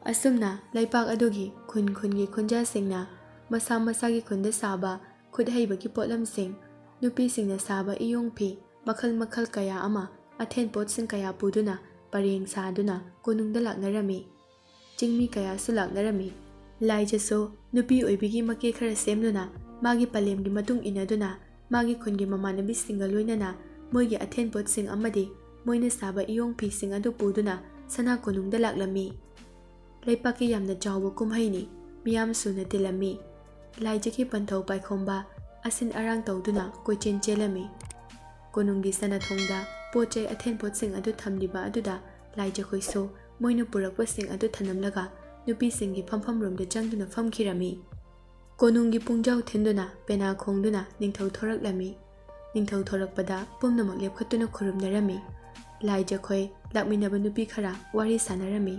ꯑꯁꯨꯝꯅ ꯂꯩꯄꯥꯛ ꯑꯗꯨꯒꯤ ꯈꯨꯟ ꯈꯨꯟꯒꯤ ꯈꯨꯟꯖꯥꯁꯤꯡꯅ ꯃꯁꯥ ꯃꯁꯥꯒꯤ ꯈꯨꯟꯗ ꯁꯥꯕ ꯈꯨꯠ ꯍꯩꯕꯒꯤ ꯄꯣꯠꯂꯝꯁꯤꯡ, ꯅꯨꯄꯤꯁꯤꯡꯅ ꯁꯥꯕ ꯏꯌꯣꯡ ꯐꯤ ꯃꯈꯜ ꯃꯈꯜ ꯀꯌꯥ ꯑꯃ, ꯑꯊꯦꯟ ꯄꯣꯠꯁꯤꯡ ꯀꯌꯥ ꯄꯨꯗꯨꯅ ꯄꯔꯦꯡ ꯁꯥꯗꯨꯅ ꯀꯣꯅꯨꯡꯗ ꯂꯥꯛꯅꯔꯝꯃꯤ꯫ ꯆꯤꯡꯃꯤ ꯀꯌꯥꯁꯨ ꯂꯥꯛꯅꯔꯝꯃꯤ꯫ ꯂꯥꯏꯖꯁꯨ ꯅꯨꯄꯤ ꯑꯣꯏꯕꯤꯒꯤ ꯃꯀꯦ ꯈꯔ ꯁꯦꯝꯗꯨꯅ ꯃꯥꯒꯤ ꯄꯂꯦꯝꯒꯤ ꯃꯇꯨꯡ ꯏꯟꯅꯗꯨꯅ ꯃꯥꯒꯤ ꯈꯨꯟꯒꯤ ꯃꯃꯥꯟꯅꯕꯤꯁꯤꯡꯒ ꯂꯣꯏꯅꯅ ꯃꯣꯏꯒꯤ ꯑꯊꯦꯟ ꯄꯣꯠꯁꯤꯡ ꯑꯃꯗꯤ ꯃꯣꯏꯅ ꯁꯥꯕ ꯏꯌꯣꯡ ꯐꯤꯁꯤꯡ ꯑꯗꯨ ꯄꯨꯗꯨꯅ ꯁꯅꯥ ꯀꯣꯅꯨꯡꯗ ꯂꯥꯛꯂꯝꯃꯤ꯫ ꯂꯩꯄꯥꯛꯀꯤ ꯌꯥꯝꯅ ꯆꯥꯎꯕ ꯀꯨꯝꯍꯩꯅꯤ꯫ ꯃꯤꯌꯥꯝ ꯁꯨꯅ ꯇꯤꯜꯂꯝꯃꯤ꯫ ꯂꯥꯏꯖꯒꯤ ꯄꯟꯊꯧ ꯄꯥꯏꯈꯣꯝꯕ ꯑꯁꯤꯟ ꯑꯔꯥꯡ ꯇꯧꯗꯨꯅ ꯀꯣꯏꯆꯦꯟ ꯆꯦꯜꯂꯝꯃꯤ꯫ ꯀꯣꯅꯨꯡꯒꯤ ꯁꯅꯥꯊꯣꯡꯗ ꯄꯣꯠ ꯆꯩ ꯑꯊꯦꯟꯄꯣꯠꯁꯤꯡ ꯑꯗꯨ ꯊꯝꯂꯤꯕ ꯑꯗꯨꯗ ꯂꯥꯏꯖꯈꯣꯏꯁꯨ ꯃꯣꯏꯅ ꯄꯨꯔꯛꯄꯁꯤꯡ ꯑꯗꯨ ꯊꯅꯝꯂꯒ ꯅꯨꯄꯤꯁꯤꯡꯒꯤ ꯐꯝꯐꯝ ꯔꯣꯝꯗ ꯆꯪꯗꯨꯅ ꯐꯝꯈꯤꯔꯝꯃꯤ꯫ ꯀꯣꯅꯨꯡꯒꯤ ꯄꯨꯡꯖꯥꯎ ꯊꯤꯟꯗꯨꯅ ꯄꯦꯅꯥ ꯈꯣꯡꯗꯨꯅ ꯅꯤꯡꯊꯧ ꯊꯣꯔꯛꯂꯝꯃꯤ꯫ ꯅꯤꯡꯊꯧ ꯊꯣꯔꯛꯄꯗ ꯄꯨꯝꯅꯃꯛ ꯂꯦꯞꯈꯠꯇꯨꯅ ꯈꯨꯔꯨꯝꯅꯔꯝꯃꯤ꯫ ꯂꯥꯏꯖꯈꯣꯏ ꯂꯥꯛꯃꯤꯟꯅꯕ ꯅꯨꯄꯤ ꯈꯔ ꯋꯥꯔꯤ ꯁꯥꯟꯅꯔꯝꯃꯤ꯫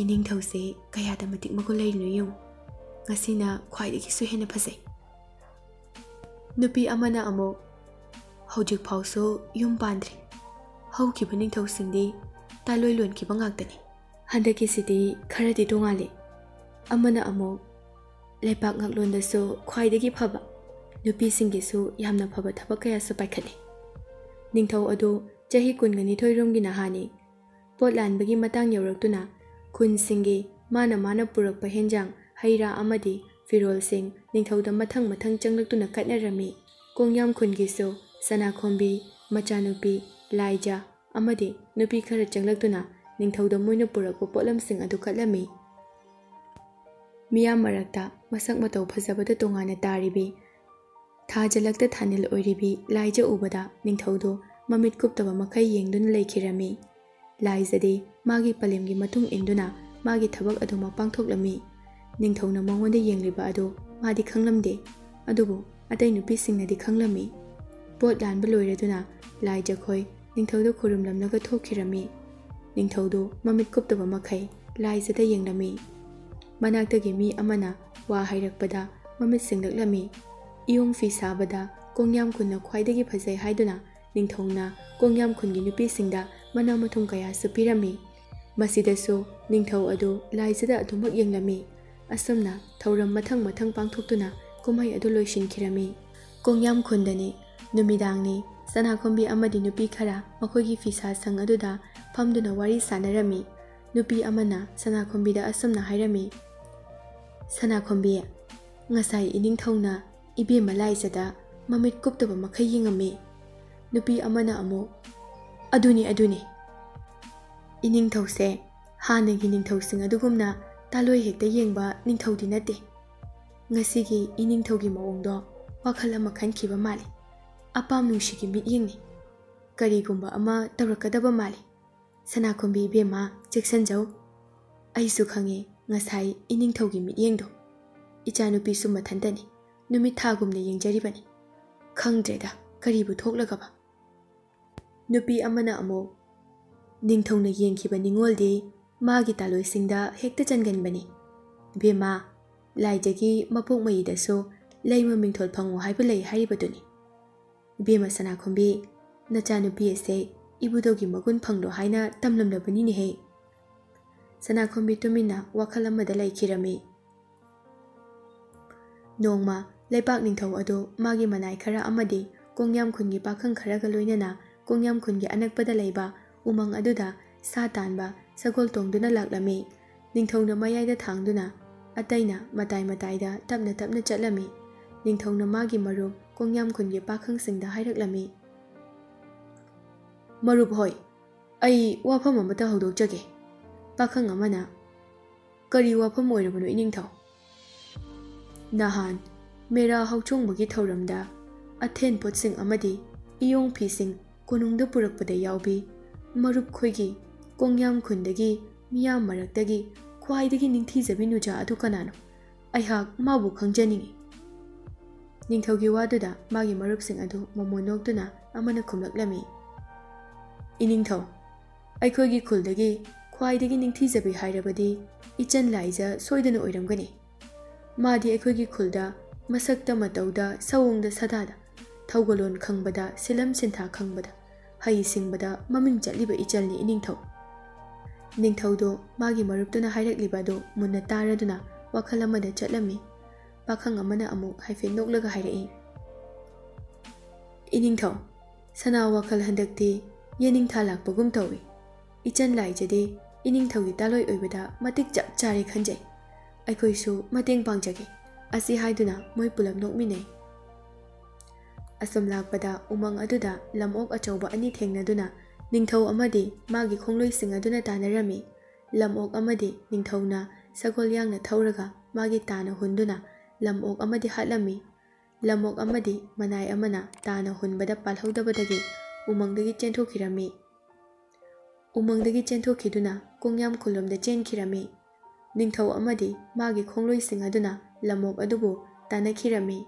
"ꯏꯅꯤꯡꯊꯧꯁꯦ ꯀꯌꯥꯗ ꯃꯇꯤꯛ ꯃꯒꯨꯟ ꯂꯩꯔꯤꯅꯣ ꯌꯦꯡꯉꯨ꯫ ꯉꯁꯤꯅ ꯈ꯭ꯋꯥꯏꯗꯒꯤꯁꯨ ꯍꯦꯟꯅ ꯐꯖꯩ꯫" ꯅꯨꯄꯤ ꯑꯃꯅ ꯑꯃꯨꯛ, "ꯍꯧꯖꯤꯛ ꯐꯥꯎꯁꯨ ꯌꯨꯝ ꯄꯥꯟꯗ꯭ꯔꯤ꯫ ꯍꯧꯈꯤꯕ ꯅꯤꯡꯊꯧꯁꯤꯡꯗꯤ ꯇꯥꯂꯣꯏ ꯂꯣꯟꯈꯤꯕ ꯉꯥꯛꯇꯅꯤ꯫ ꯍꯟꯗꯛꯀꯤꯁꯤꯗꯤ ꯈꯔꯗꯤ ꯇꯣꯉꯥꯜꯂꯤ꯫" ꯑꯃꯅ ꯑꯃꯨꯛ, "ꯂꯩꯄꯥꯛ ꯉꯥꯛꯂꯣꯟꯗꯁꯨ ꯈ꯭ꯋꯥꯏꯗꯒꯤ ꯐꯕ, ꯅꯨꯄꯤꯁꯤꯡꯒꯤꯁꯨ ꯌꯥꯝꯅ ꯐꯕ ꯊꯕꯛ ꯀꯌꯥꯁꯨ ꯄꯥꯏꯈꯠꯂꯤ꯫" ꯅꯤꯡꯊꯧ ꯑꯗꯨ ꯆꯍꯤ ꯀꯨꯟꯒ ꯅꯤꯊꯣꯏ ꯔꯣꯝꯒꯤ ꯅꯍꯥꯅꯤ꯫ ꯄꯣꯠ ꯂꯥꯟꯕꯒꯤ ꯃꯇꯥꯡ ꯌꯧꯔꯛꯇꯨꯅ ꯈꯨꯟꯁꯤꯡꯒꯤ ꯃꯥꯅ ꯃꯥꯅ ꯄꯨꯔꯛꯄ ꯍꯦꯟꯖꯥꯡ, ꯍꯩ ꯔꯥ ꯑꯃꯗꯤ ꯐꯤꯔꯣꯜꯁꯤꯡ ꯅꯤꯡꯊꯧꯗ ꯃꯊꯪ ꯃꯊꯪ ꯆꯪꯂꯛꯇꯨꯅ ꯀꯠꯅꯔꯝꯃꯤ꯫ ꯀꯣꯡꯌꯥꯝ ꯈꯨꯟꯒꯤꯁꯨ ꯁꯅꯥꯈꯣꯝꯕꯤ, ꯃꯆꯥꯅꯨꯄꯤ, ꯂꯥꯏꯖ ꯑꯃꯗꯤ ꯅꯨꯄꯤ ꯈꯔ ꯆꯪꯂꯛꯇꯨꯅ ꯅꯤꯡꯊꯧꯗ ꯃꯣꯏꯅ ꯄꯨꯔꯛꯄ ꯄꯣꯠꯂꯝꯁꯤꯡ ꯑꯗꯨ ꯀꯠꯂꯝꯃꯤ꯫ ꯃꯤꯌꯥꯝ ꯃꯔꯛꯇ ꯃꯁꯛ ꯃꯇꯧ ꯐꯖꯕꯗ ꯇꯣꯉꯥꯟꯅ ꯇꯥꯔꯤꯕꯤ, ꯊꯥꯖꯂꯛꯇ ꯊꯥꯅꯤꯜ ꯑꯣꯏꯔꯤꯕꯤ ꯂꯥꯏꯖ ꯎꯕꯗ ꯅꯤꯡꯊꯧꯗꯨ ꯃꯃꯤꯠ ꯀꯨꯞꯇꯕ ꯃꯈꯩ ꯌꯦꯡꯗꯨꯅ ꯂꯩꯈꯤꯔꯝꯃꯤ꯫ ꯂꯥꯏꯖꯗꯤ ꯃꯥꯒꯤ ꯄꯂꯦꯝꯒꯤ ꯃꯇꯨꯡ ꯏꯟꯗꯨꯅ ꯃꯥꯒꯤ ꯊꯕꯛ ꯑꯗꯨꯃꯛ ꯄꯥꯡꯊꯣꯛꯂꯝꯃꯤ꯫ ꯅꯤꯡꯊꯧꯅ ꯃꯉꯣꯟꯗ ꯌꯦꯡꯂꯤꯕ ꯑꯗꯨ ꯃꯥꯗꯤ ꯈꯪꯂꯝꯗꯦ, ꯑꯗꯨꯕꯨ ꯑꯇꯩ ꯅꯨꯄꯤꯁꯤꯡꯅꯗꯤ ꯈꯪꯂꯝꯃꯤ꯫ ꯄꯣꯠ ꯂꯥꯟꯕ ꯂꯣꯏꯔꯗꯨꯅ ꯂꯥꯏꯖꯈꯣꯏ ꯅꯤꯡꯊꯧꯗ ꯈꯨꯔꯨꯝꯂꯝꯂꯒ ꯊꯣꯛꯈꯤꯔꯝꯃꯤ꯫ ꯅꯤꯡꯊꯧꯗꯨ ꯃꯃꯤꯠ ꯀꯨꯞꯇꯕ ꯃꯈꯩ ꯂꯥꯏꯖꯗ ꯌꯦꯡꯂꯝꯃꯤ꯫ ꯃꯅꯥꯛꯇꯒꯤ ꯃꯤ ꯑꯃꯅ ꯋꯥ ꯍꯥꯏꯔꯛꯄꯗ ꯃꯃꯤꯠ ꯁꯤꯡꯂꯛꯂꯝꯃꯤ꯫ ꯏꯌꯣꯡ ꯐꯤ ꯁꯥꯕꯗ ꯀꯣꯡꯌꯥꯝ ꯈꯨꯟꯅ ꯈ꯭ꯋꯥꯏꯗꯒꯤ ꯐꯖꯩ ꯍꯥꯏꯗꯨꯅ ꯅꯤꯡꯊꯧꯅ ꯀꯣꯡꯌꯥꯝ ꯈꯨꯟꯒꯤ ꯅꯨꯄꯤꯁꯤꯡꯗ ꯃꯅꯥ ꯃꯊꯨꯝ ꯀꯌꯥꯁꯨ ꯄꯤꯔꯝꯃꯤ꯫ ꯃꯁꯤꯗꯁꯨ ꯅꯤꯡꯊꯧ ꯑꯗꯨ ꯂꯥꯏꯖꯗ ꯑꯗꯨꯃꯛ ꯌꯦꯡꯂꯝꯃꯤ꯫ ꯑꯁꯨꯝꯅ ꯊꯧꯔꯝ ꯃꯊꯪ ꯃꯊꯪ ꯄꯥꯡꯊꯣꯛꯇꯨꯅ ꯀꯨꯝꯍꯩ ꯑꯗꯨ ꯂꯣꯏꯁꯤꯟꯈꯤꯔꯝꯃꯤ꯫ ꯀꯣꯡꯌꯥꯝ ꯈꯨꯟꯗꯅꯤ ꯅꯨꯃꯤꯗꯥꯡꯅꯤ꯫ ꯁꯅꯥꯈꯣꯝꯕꯤ ꯑꯃꯗꯤ ꯅꯨꯄꯤ ꯈꯔ ꯃꯈꯣꯏꯒꯤ ꯐꯤꯁꯥ ꯁꯪ ꯑꯗꯨꯗ ꯐꯝꯗꯨꯅ ꯋꯥꯔꯤ ꯁꯥꯟꯅꯔꯝꯃꯤ꯫ ꯅꯨꯄꯤ ꯑꯃꯅ ꯁꯅꯥꯈꯣꯝꯕꯤꯗ ꯑꯁꯨꯝꯅ ꯍꯥꯏꯔꯝꯃꯤ, "ꯁꯅꯥꯈꯣꯝꯕꯤ, ꯉꯁꯥꯏ ꯏꯅꯤꯡꯊꯧꯅ ꯏꯕꯦꯝꯃ ꯂꯥꯏꯖꯗ ꯃꯃꯤꯠ ꯀꯨꯞꯇꯕ ꯃꯈꯩ ꯌꯦꯡꯉꯝꯃꯤ꯫" ꯅꯨꯄꯤ ꯑꯃꯅ ꯑꯃꯨꯛ, "ꯑꯗꯨꯅꯤ, ꯑꯗꯨꯅꯤ꯫ ꯏꯅꯤꯡꯊꯧꯁꯦ ꯍꯥꯟꯅꯒꯤ ꯅꯤꯡꯊꯧꯁꯤꯡ ꯑꯗꯨꯒꯨꯝꯅ ꯇꯥꯂꯣꯏ ꯍꯦꯛꯇ ꯌꯦꯡꯕ ꯅꯤꯡꯊꯧꯗꯤ ꯅꯠꯇꯦ꯫ ꯉꯁꯤꯒꯤ ꯏꯅꯤꯡꯊꯧꯒꯤ ꯃꯑꯣꯡꯗꯣ ꯋꯥꯈꯜ ꯑꯃ ꯈꯟꯈꯤꯕ ꯃꯥꯜꯂꯤ꯫ ꯑꯄꯥꯝ ꯅꯨꯡꯁꯤꯒꯤ ꯃꯤꯠꯌꯦꯡꯅꯤ꯫ ꯀꯔꯤꯒꯨꯝꯕ ꯑꯃ ꯇꯧꯔꯛꯀꯗꯕ ꯃꯥꯜꯂꯤ꯫ ꯁꯅꯥꯈꯣꯝꯕꯤ ꯏꯕꯦꯝꯃ, ꯆꯦꯛꯁꯤꯟꯖꯧ꯫ ꯑꯩꯁꯨ ꯈꯪꯉꯦ ꯉꯁꯥꯏ ꯏꯅꯤꯡꯊꯧꯒꯤ ꯃꯤꯠꯌꯦꯡꯗꯣ꯫ ꯏꯆꯥꯅꯨꯄꯤꯁꯨ ꯃꯊꯟꯇꯅꯤ, ꯅꯨꯃꯤꯠ ꯊꯥꯒꯨꯝꯅ ꯌꯦꯡꯖꯔꯤꯕꯅꯤ꯫ ꯈꯪꯗ꯭ꯔꯦꯗ, ꯀꯔꯤꯕꯨ ꯊꯣꯛꯂꯒꯕ꯫ ꯅꯨꯄꯤ ꯑꯃꯅ ꯑꯃꯨꯛ, "ꯅꯤꯡꯊꯧꯅ ꯌꯦꯡꯈꯤꯕ ꯅꯤꯡꯉꯣꯜꯗꯤ ꯃꯥꯒꯤ ꯇꯥꯂꯣꯏꯁꯤꯡꯗ ꯍꯦꯛꯇ ꯆꯟꯒꯟꯕꯅꯤ꯫ ꯏꯕꯦꯝꯃ, ꯂꯥꯏꯖꯒꯤ ꯃꯄꯣꯛ ꯃꯌꯤꯗꯁꯨ ꯂꯩꯃ ꯃꯤꯡꯊꯣꯜ ꯐꯪꯉꯨ ꯍꯥꯏꯕ ꯂꯩ ꯍꯥꯏꯔꯤꯕꯗꯨꯅꯤ꯫ ꯏꯕꯦꯝꯃ ꯁꯅꯥꯈꯣꯝꯕꯤ, ꯅꯆꯥꯅꯨꯄꯤ ꯑꯁꯦ ꯏꯕꯨꯙꯧꯒꯤ ꯃꯒꯨꯟ ꯐꯪꯂꯣ ꯍꯥꯏꯅ ꯇꯝꯂꯝꯂꯕꯅꯤꯅꯦꯍꯦ꯫" ꯁꯅꯥꯈꯣꯝꯕꯤ ꯇꯨꯃꯤꯟꯅ ꯋꯥꯈꯜ ꯑꯃꯗ ꯂꯩꯈꯤꯔꯝꯃꯤ꯫ ꯅꯣꯡꯃ ꯂꯩꯄꯥꯛ ꯅꯤꯡꯊꯧ ꯑꯗꯨ ꯃꯥꯒꯤ ꯃꯅꯥꯏ ꯈꯔ ꯑꯃꯗꯤ ꯀꯣꯡꯌꯥꯝ ꯈꯨꯟꯒꯤ ꯄꯥꯈꯪ ꯈꯔꯒ ꯂꯣꯏꯅꯅ ꯀꯣꯡꯌꯥꯝ ꯈꯨꯟꯒꯤ ꯑꯅꯛꯄꯗ ꯂꯩꯕ ꯎꯃꯪ ꯑꯗꯨꯗ ꯁꯥ ꯇꯥꯟꯕ ꯁꯒꯣꯜ ꯇꯣꯡꯗꯨꯅ ꯂꯥꯛꯂꯝꯃꯤ꯫ ꯅꯤꯡꯊꯧꯅ ꯃꯌꯥꯏꯗ ꯊꯥꯡꯗꯨꯅ, ꯑꯇꯩꯅ ꯃꯇꯥꯏ ꯃꯇꯥꯏꯗ ꯇꯞꯅ ꯇꯞꯅ ꯆꯠꯂꯝꯃꯤ꯫ ꯅꯤꯡꯊꯧꯅ ꯃꯥꯒꯤ ꯃꯔꯨꯞ ꯀꯣꯡꯌꯥꯝ ꯈꯨꯟꯒꯤ ꯄꯥꯈꯪꯁꯤꯡꯗ ꯍꯥꯏꯔꯛꯂꯝꯃꯤ, "ꯃꯔꯨꯞ ꯍꯣꯏ, ꯑꯩ ꯋꯥꯐꯝ ꯑꯃꯇ ꯍꯧꯗꯣꯛꯆꯒꯦ꯫" ꯄꯥꯈꯪ ꯑꯃꯅ, "ꯀꯔꯤ ꯋꯥꯐꯝ ꯑꯣꯏꯔꯕꯅꯣ ꯏꯅꯤꯡꯊꯧ?" "ꯅꯍꯥꯟ ꯃꯦꯔꯥ ꯍꯧꯆꯣꯡꯕꯒꯤ ꯊꯧꯔꯝꯗ ꯑꯊꯦꯟ ꯄꯣꯠꯁꯤꯡ ꯑꯃꯗꯤ ꯏꯌꯣꯡ ꯐꯤꯁꯤꯡ ꯀꯣꯅꯨꯡꯗ ꯄꯨꯔꯛꯄꯗ ꯌꯥꯎꯕꯤ ꯃꯔꯨꯞ ꯈꯣꯏꯒꯤ ꯀꯣꯡꯌꯥꯝ ꯈꯨꯟꯗꯒꯤ ꯃꯤꯌꯥꯝ ꯃꯔꯛꯇꯒꯤ ꯈ꯭ꯋꯥꯏꯗꯒꯤ ꯅꯤꯡꯊꯤꯖꯕꯤ ꯅꯨꯖꯥ ꯑꯗꯨ ꯀꯅꯥꯅꯣ? ꯑꯩꯍꯥꯛ ꯃꯥꯕꯨ ꯈꯪꯖꯅꯤꯡꯏ꯫" ꯅꯤꯡꯊꯧꯒꯤ ꯋꯥꯗꯨꯗ ꯃꯥꯒꯤ ꯃꯔꯨꯞꯁꯤꯡ ꯑꯗꯨ ꯃꯃꯣꯟ ꯅꯣꯛꯇꯨꯅ ꯑꯃꯅ ꯈꯨꯝꯂꯛꯂꯝꯃꯤ, "ꯏꯅꯤꯡꯊꯧ, ꯑꯩꯈꯣꯏꯒꯤ ꯈꯨꯜꯗꯒꯤ ꯈ꯭ꯋꯥꯏꯗꯒꯤ ꯅꯤꯡꯊꯤꯖꯕꯤ ꯍꯥꯏꯔꯕꯗꯤ ꯏꯆꯟ ꯂꯥꯏꯖ ꯁꯣꯏꯗꯅ ꯑꯣꯏꯔꯝꯒꯅꯤ꯫ ꯃꯥꯗꯤ ꯑꯩꯈꯣꯏꯒꯤ ꯈꯨꯜꯗ ꯃꯁꯛꯇ ꯃꯇꯧꯗ ꯁꯑꯣꯡꯗ ꯁꯥꯗꯥꯗ ꯊꯧꯒꯜꯂꯣꯟ ꯈꯪꯕꯗ ꯁꯤꯂꯝ ꯁꯤꯟꯊꯥ ꯈꯪꯕꯗ ꯍꯩ ꯁꯤꯡꯕꯗ ꯃꯃꯤꯡ ꯆꯠꯂꯤꯕ ꯏꯆꯜꯅꯤ ꯏꯅꯤꯡꯊꯧ꯫" ꯅꯤꯡꯊꯧꯗꯣ ꯃꯥꯒꯤ ꯃꯔꯨꯞꯇꯨꯅ ꯍꯥꯏꯔꯛꯂꯤꯕ ꯑꯗꯨ ꯃꯨꯟꯅ ꯇꯥꯔꯗꯨꯅ ꯋꯥꯈꯜ ꯑꯃꯗ ꯆꯠꯂꯝꯃꯤ꯫ ꯄꯥꯈꯪ ꯑꯃꯅ ꯑꯃꯨꯛ ꯍꯥꯏꯐꯦꯠ ꯅꯣꯛꯂꯒ ꯍꯥꯏꯔꯛꯏ, "ꯏꯅꯤꯡꯊꯧ, ꯁꯅꯥ ꯋꯥꯈꯜ ꯍꯟꯗꯛꯇꯤ ꯌꯦꯅꯤꯡꯊꯥ ꯂꯥꯛꯄꯒꯨꯝ ꯇꯧꯏ꯫ ꯏꯆꯟ ꯂꯥꯏꯖꯗꯤ ꯏꯅꯤꯡꯊꯧꯒꯤ ꯇꯥꯂꯣꯏ ꯑꯣꯏꯕꯗ ꯃꯇꯤꯛ ꯆꯞ ꯆꯥꯔꯦ ꯈꯟꯖꯩ꯫ ꯑꯩꯈꯣꯏꯁꯨ ꯃꯇꯦꯡ ꯄꯥꯡꯖꯒꯦ꯫" ꯑꯁꯤ ꯍꯥꯏꯗꯨꯅ ꯃꯣꯏ ꯄꯨꯂꯞ ꯅꯣꯛꯃꯤꯟꯅꯩ꯫ ꯑꯁꯨꯝ ꯂꯥꯛꯄꯗ ꯎꯃꯪ ꯑꯗꯨꯗ ꯂꯝꯑꯣꯛ ꯑꯆꯧꯕ ꯑꯅꯤ ꯊꯦꯡꯅꯗꯨꯅ ꯅꯤꯡꯊꯧ ꯑꯃꯗꯤ ꯃꯥꯒꯤ ꯈꯣꯡꯂꯣꯏꯁꯤꯡ ꯑꯗꯨꯅ ꯇꯥꯟꯅꯔꯝꯃꯤ꯫ ꯂꯝꯑꯣꯛ ꯑꯃꯗꯤ ꯅꯤꯡꯊꯧꯅ ꯁꯒꯣꯜ ꯌꯥꯡꯅ ꯊꯧꯔꯒ ꯃꯥꯒꯤ ꯇꯥꯅ ꯍꯨꯟꯗꯨꯅ ꯂꯝꯑꯣꯛ ꯑꯃꯗꯤ ꯍꯥꯠꯂꯝꯃꯤ꯫ ꯂꯝꯑꯣꯛ ꯑꯃꯗꯤ ꯃꯅꯥꯏ ꯑꯃꯅ ꯇꯥꯅ ꯍꯨꯟꯕꯗ ꯄꯥꯜꯍꯧꯗꯕꯗꯒꯤ ꯎꯃꯪꯗꯒꯤ ꯆꯦꯟꯊꯣꯛꯈꯤꯔꯝꯃꯤ꯫ ꯎꯃꯪꯗꯒꯤ ꯆꯦꯟꯊꯣꯛꯈꯤꯗꯨꯅ ꯀꯣꯡꯌꯥꯝ ꯈꯨꯜꯂꯣꯝꯗ ꯆꯦꯟꯈꯤꯔꯝꯃꯤ꯫ ꯅꯤꯡꯊꯧ ꯑꯃꯗꯤ ꯃꯥꯒꯤ ꯈꯣꯡꯂꯣꯏꯁꯤꯡ ꯑꯗꯨꯅ ꯂꯝꯑꯣꯛ ꯑꯗꯨꯕꯨ ꯇꯥꯟꯅꯈꯤꯔꯝꯃꯤ꯫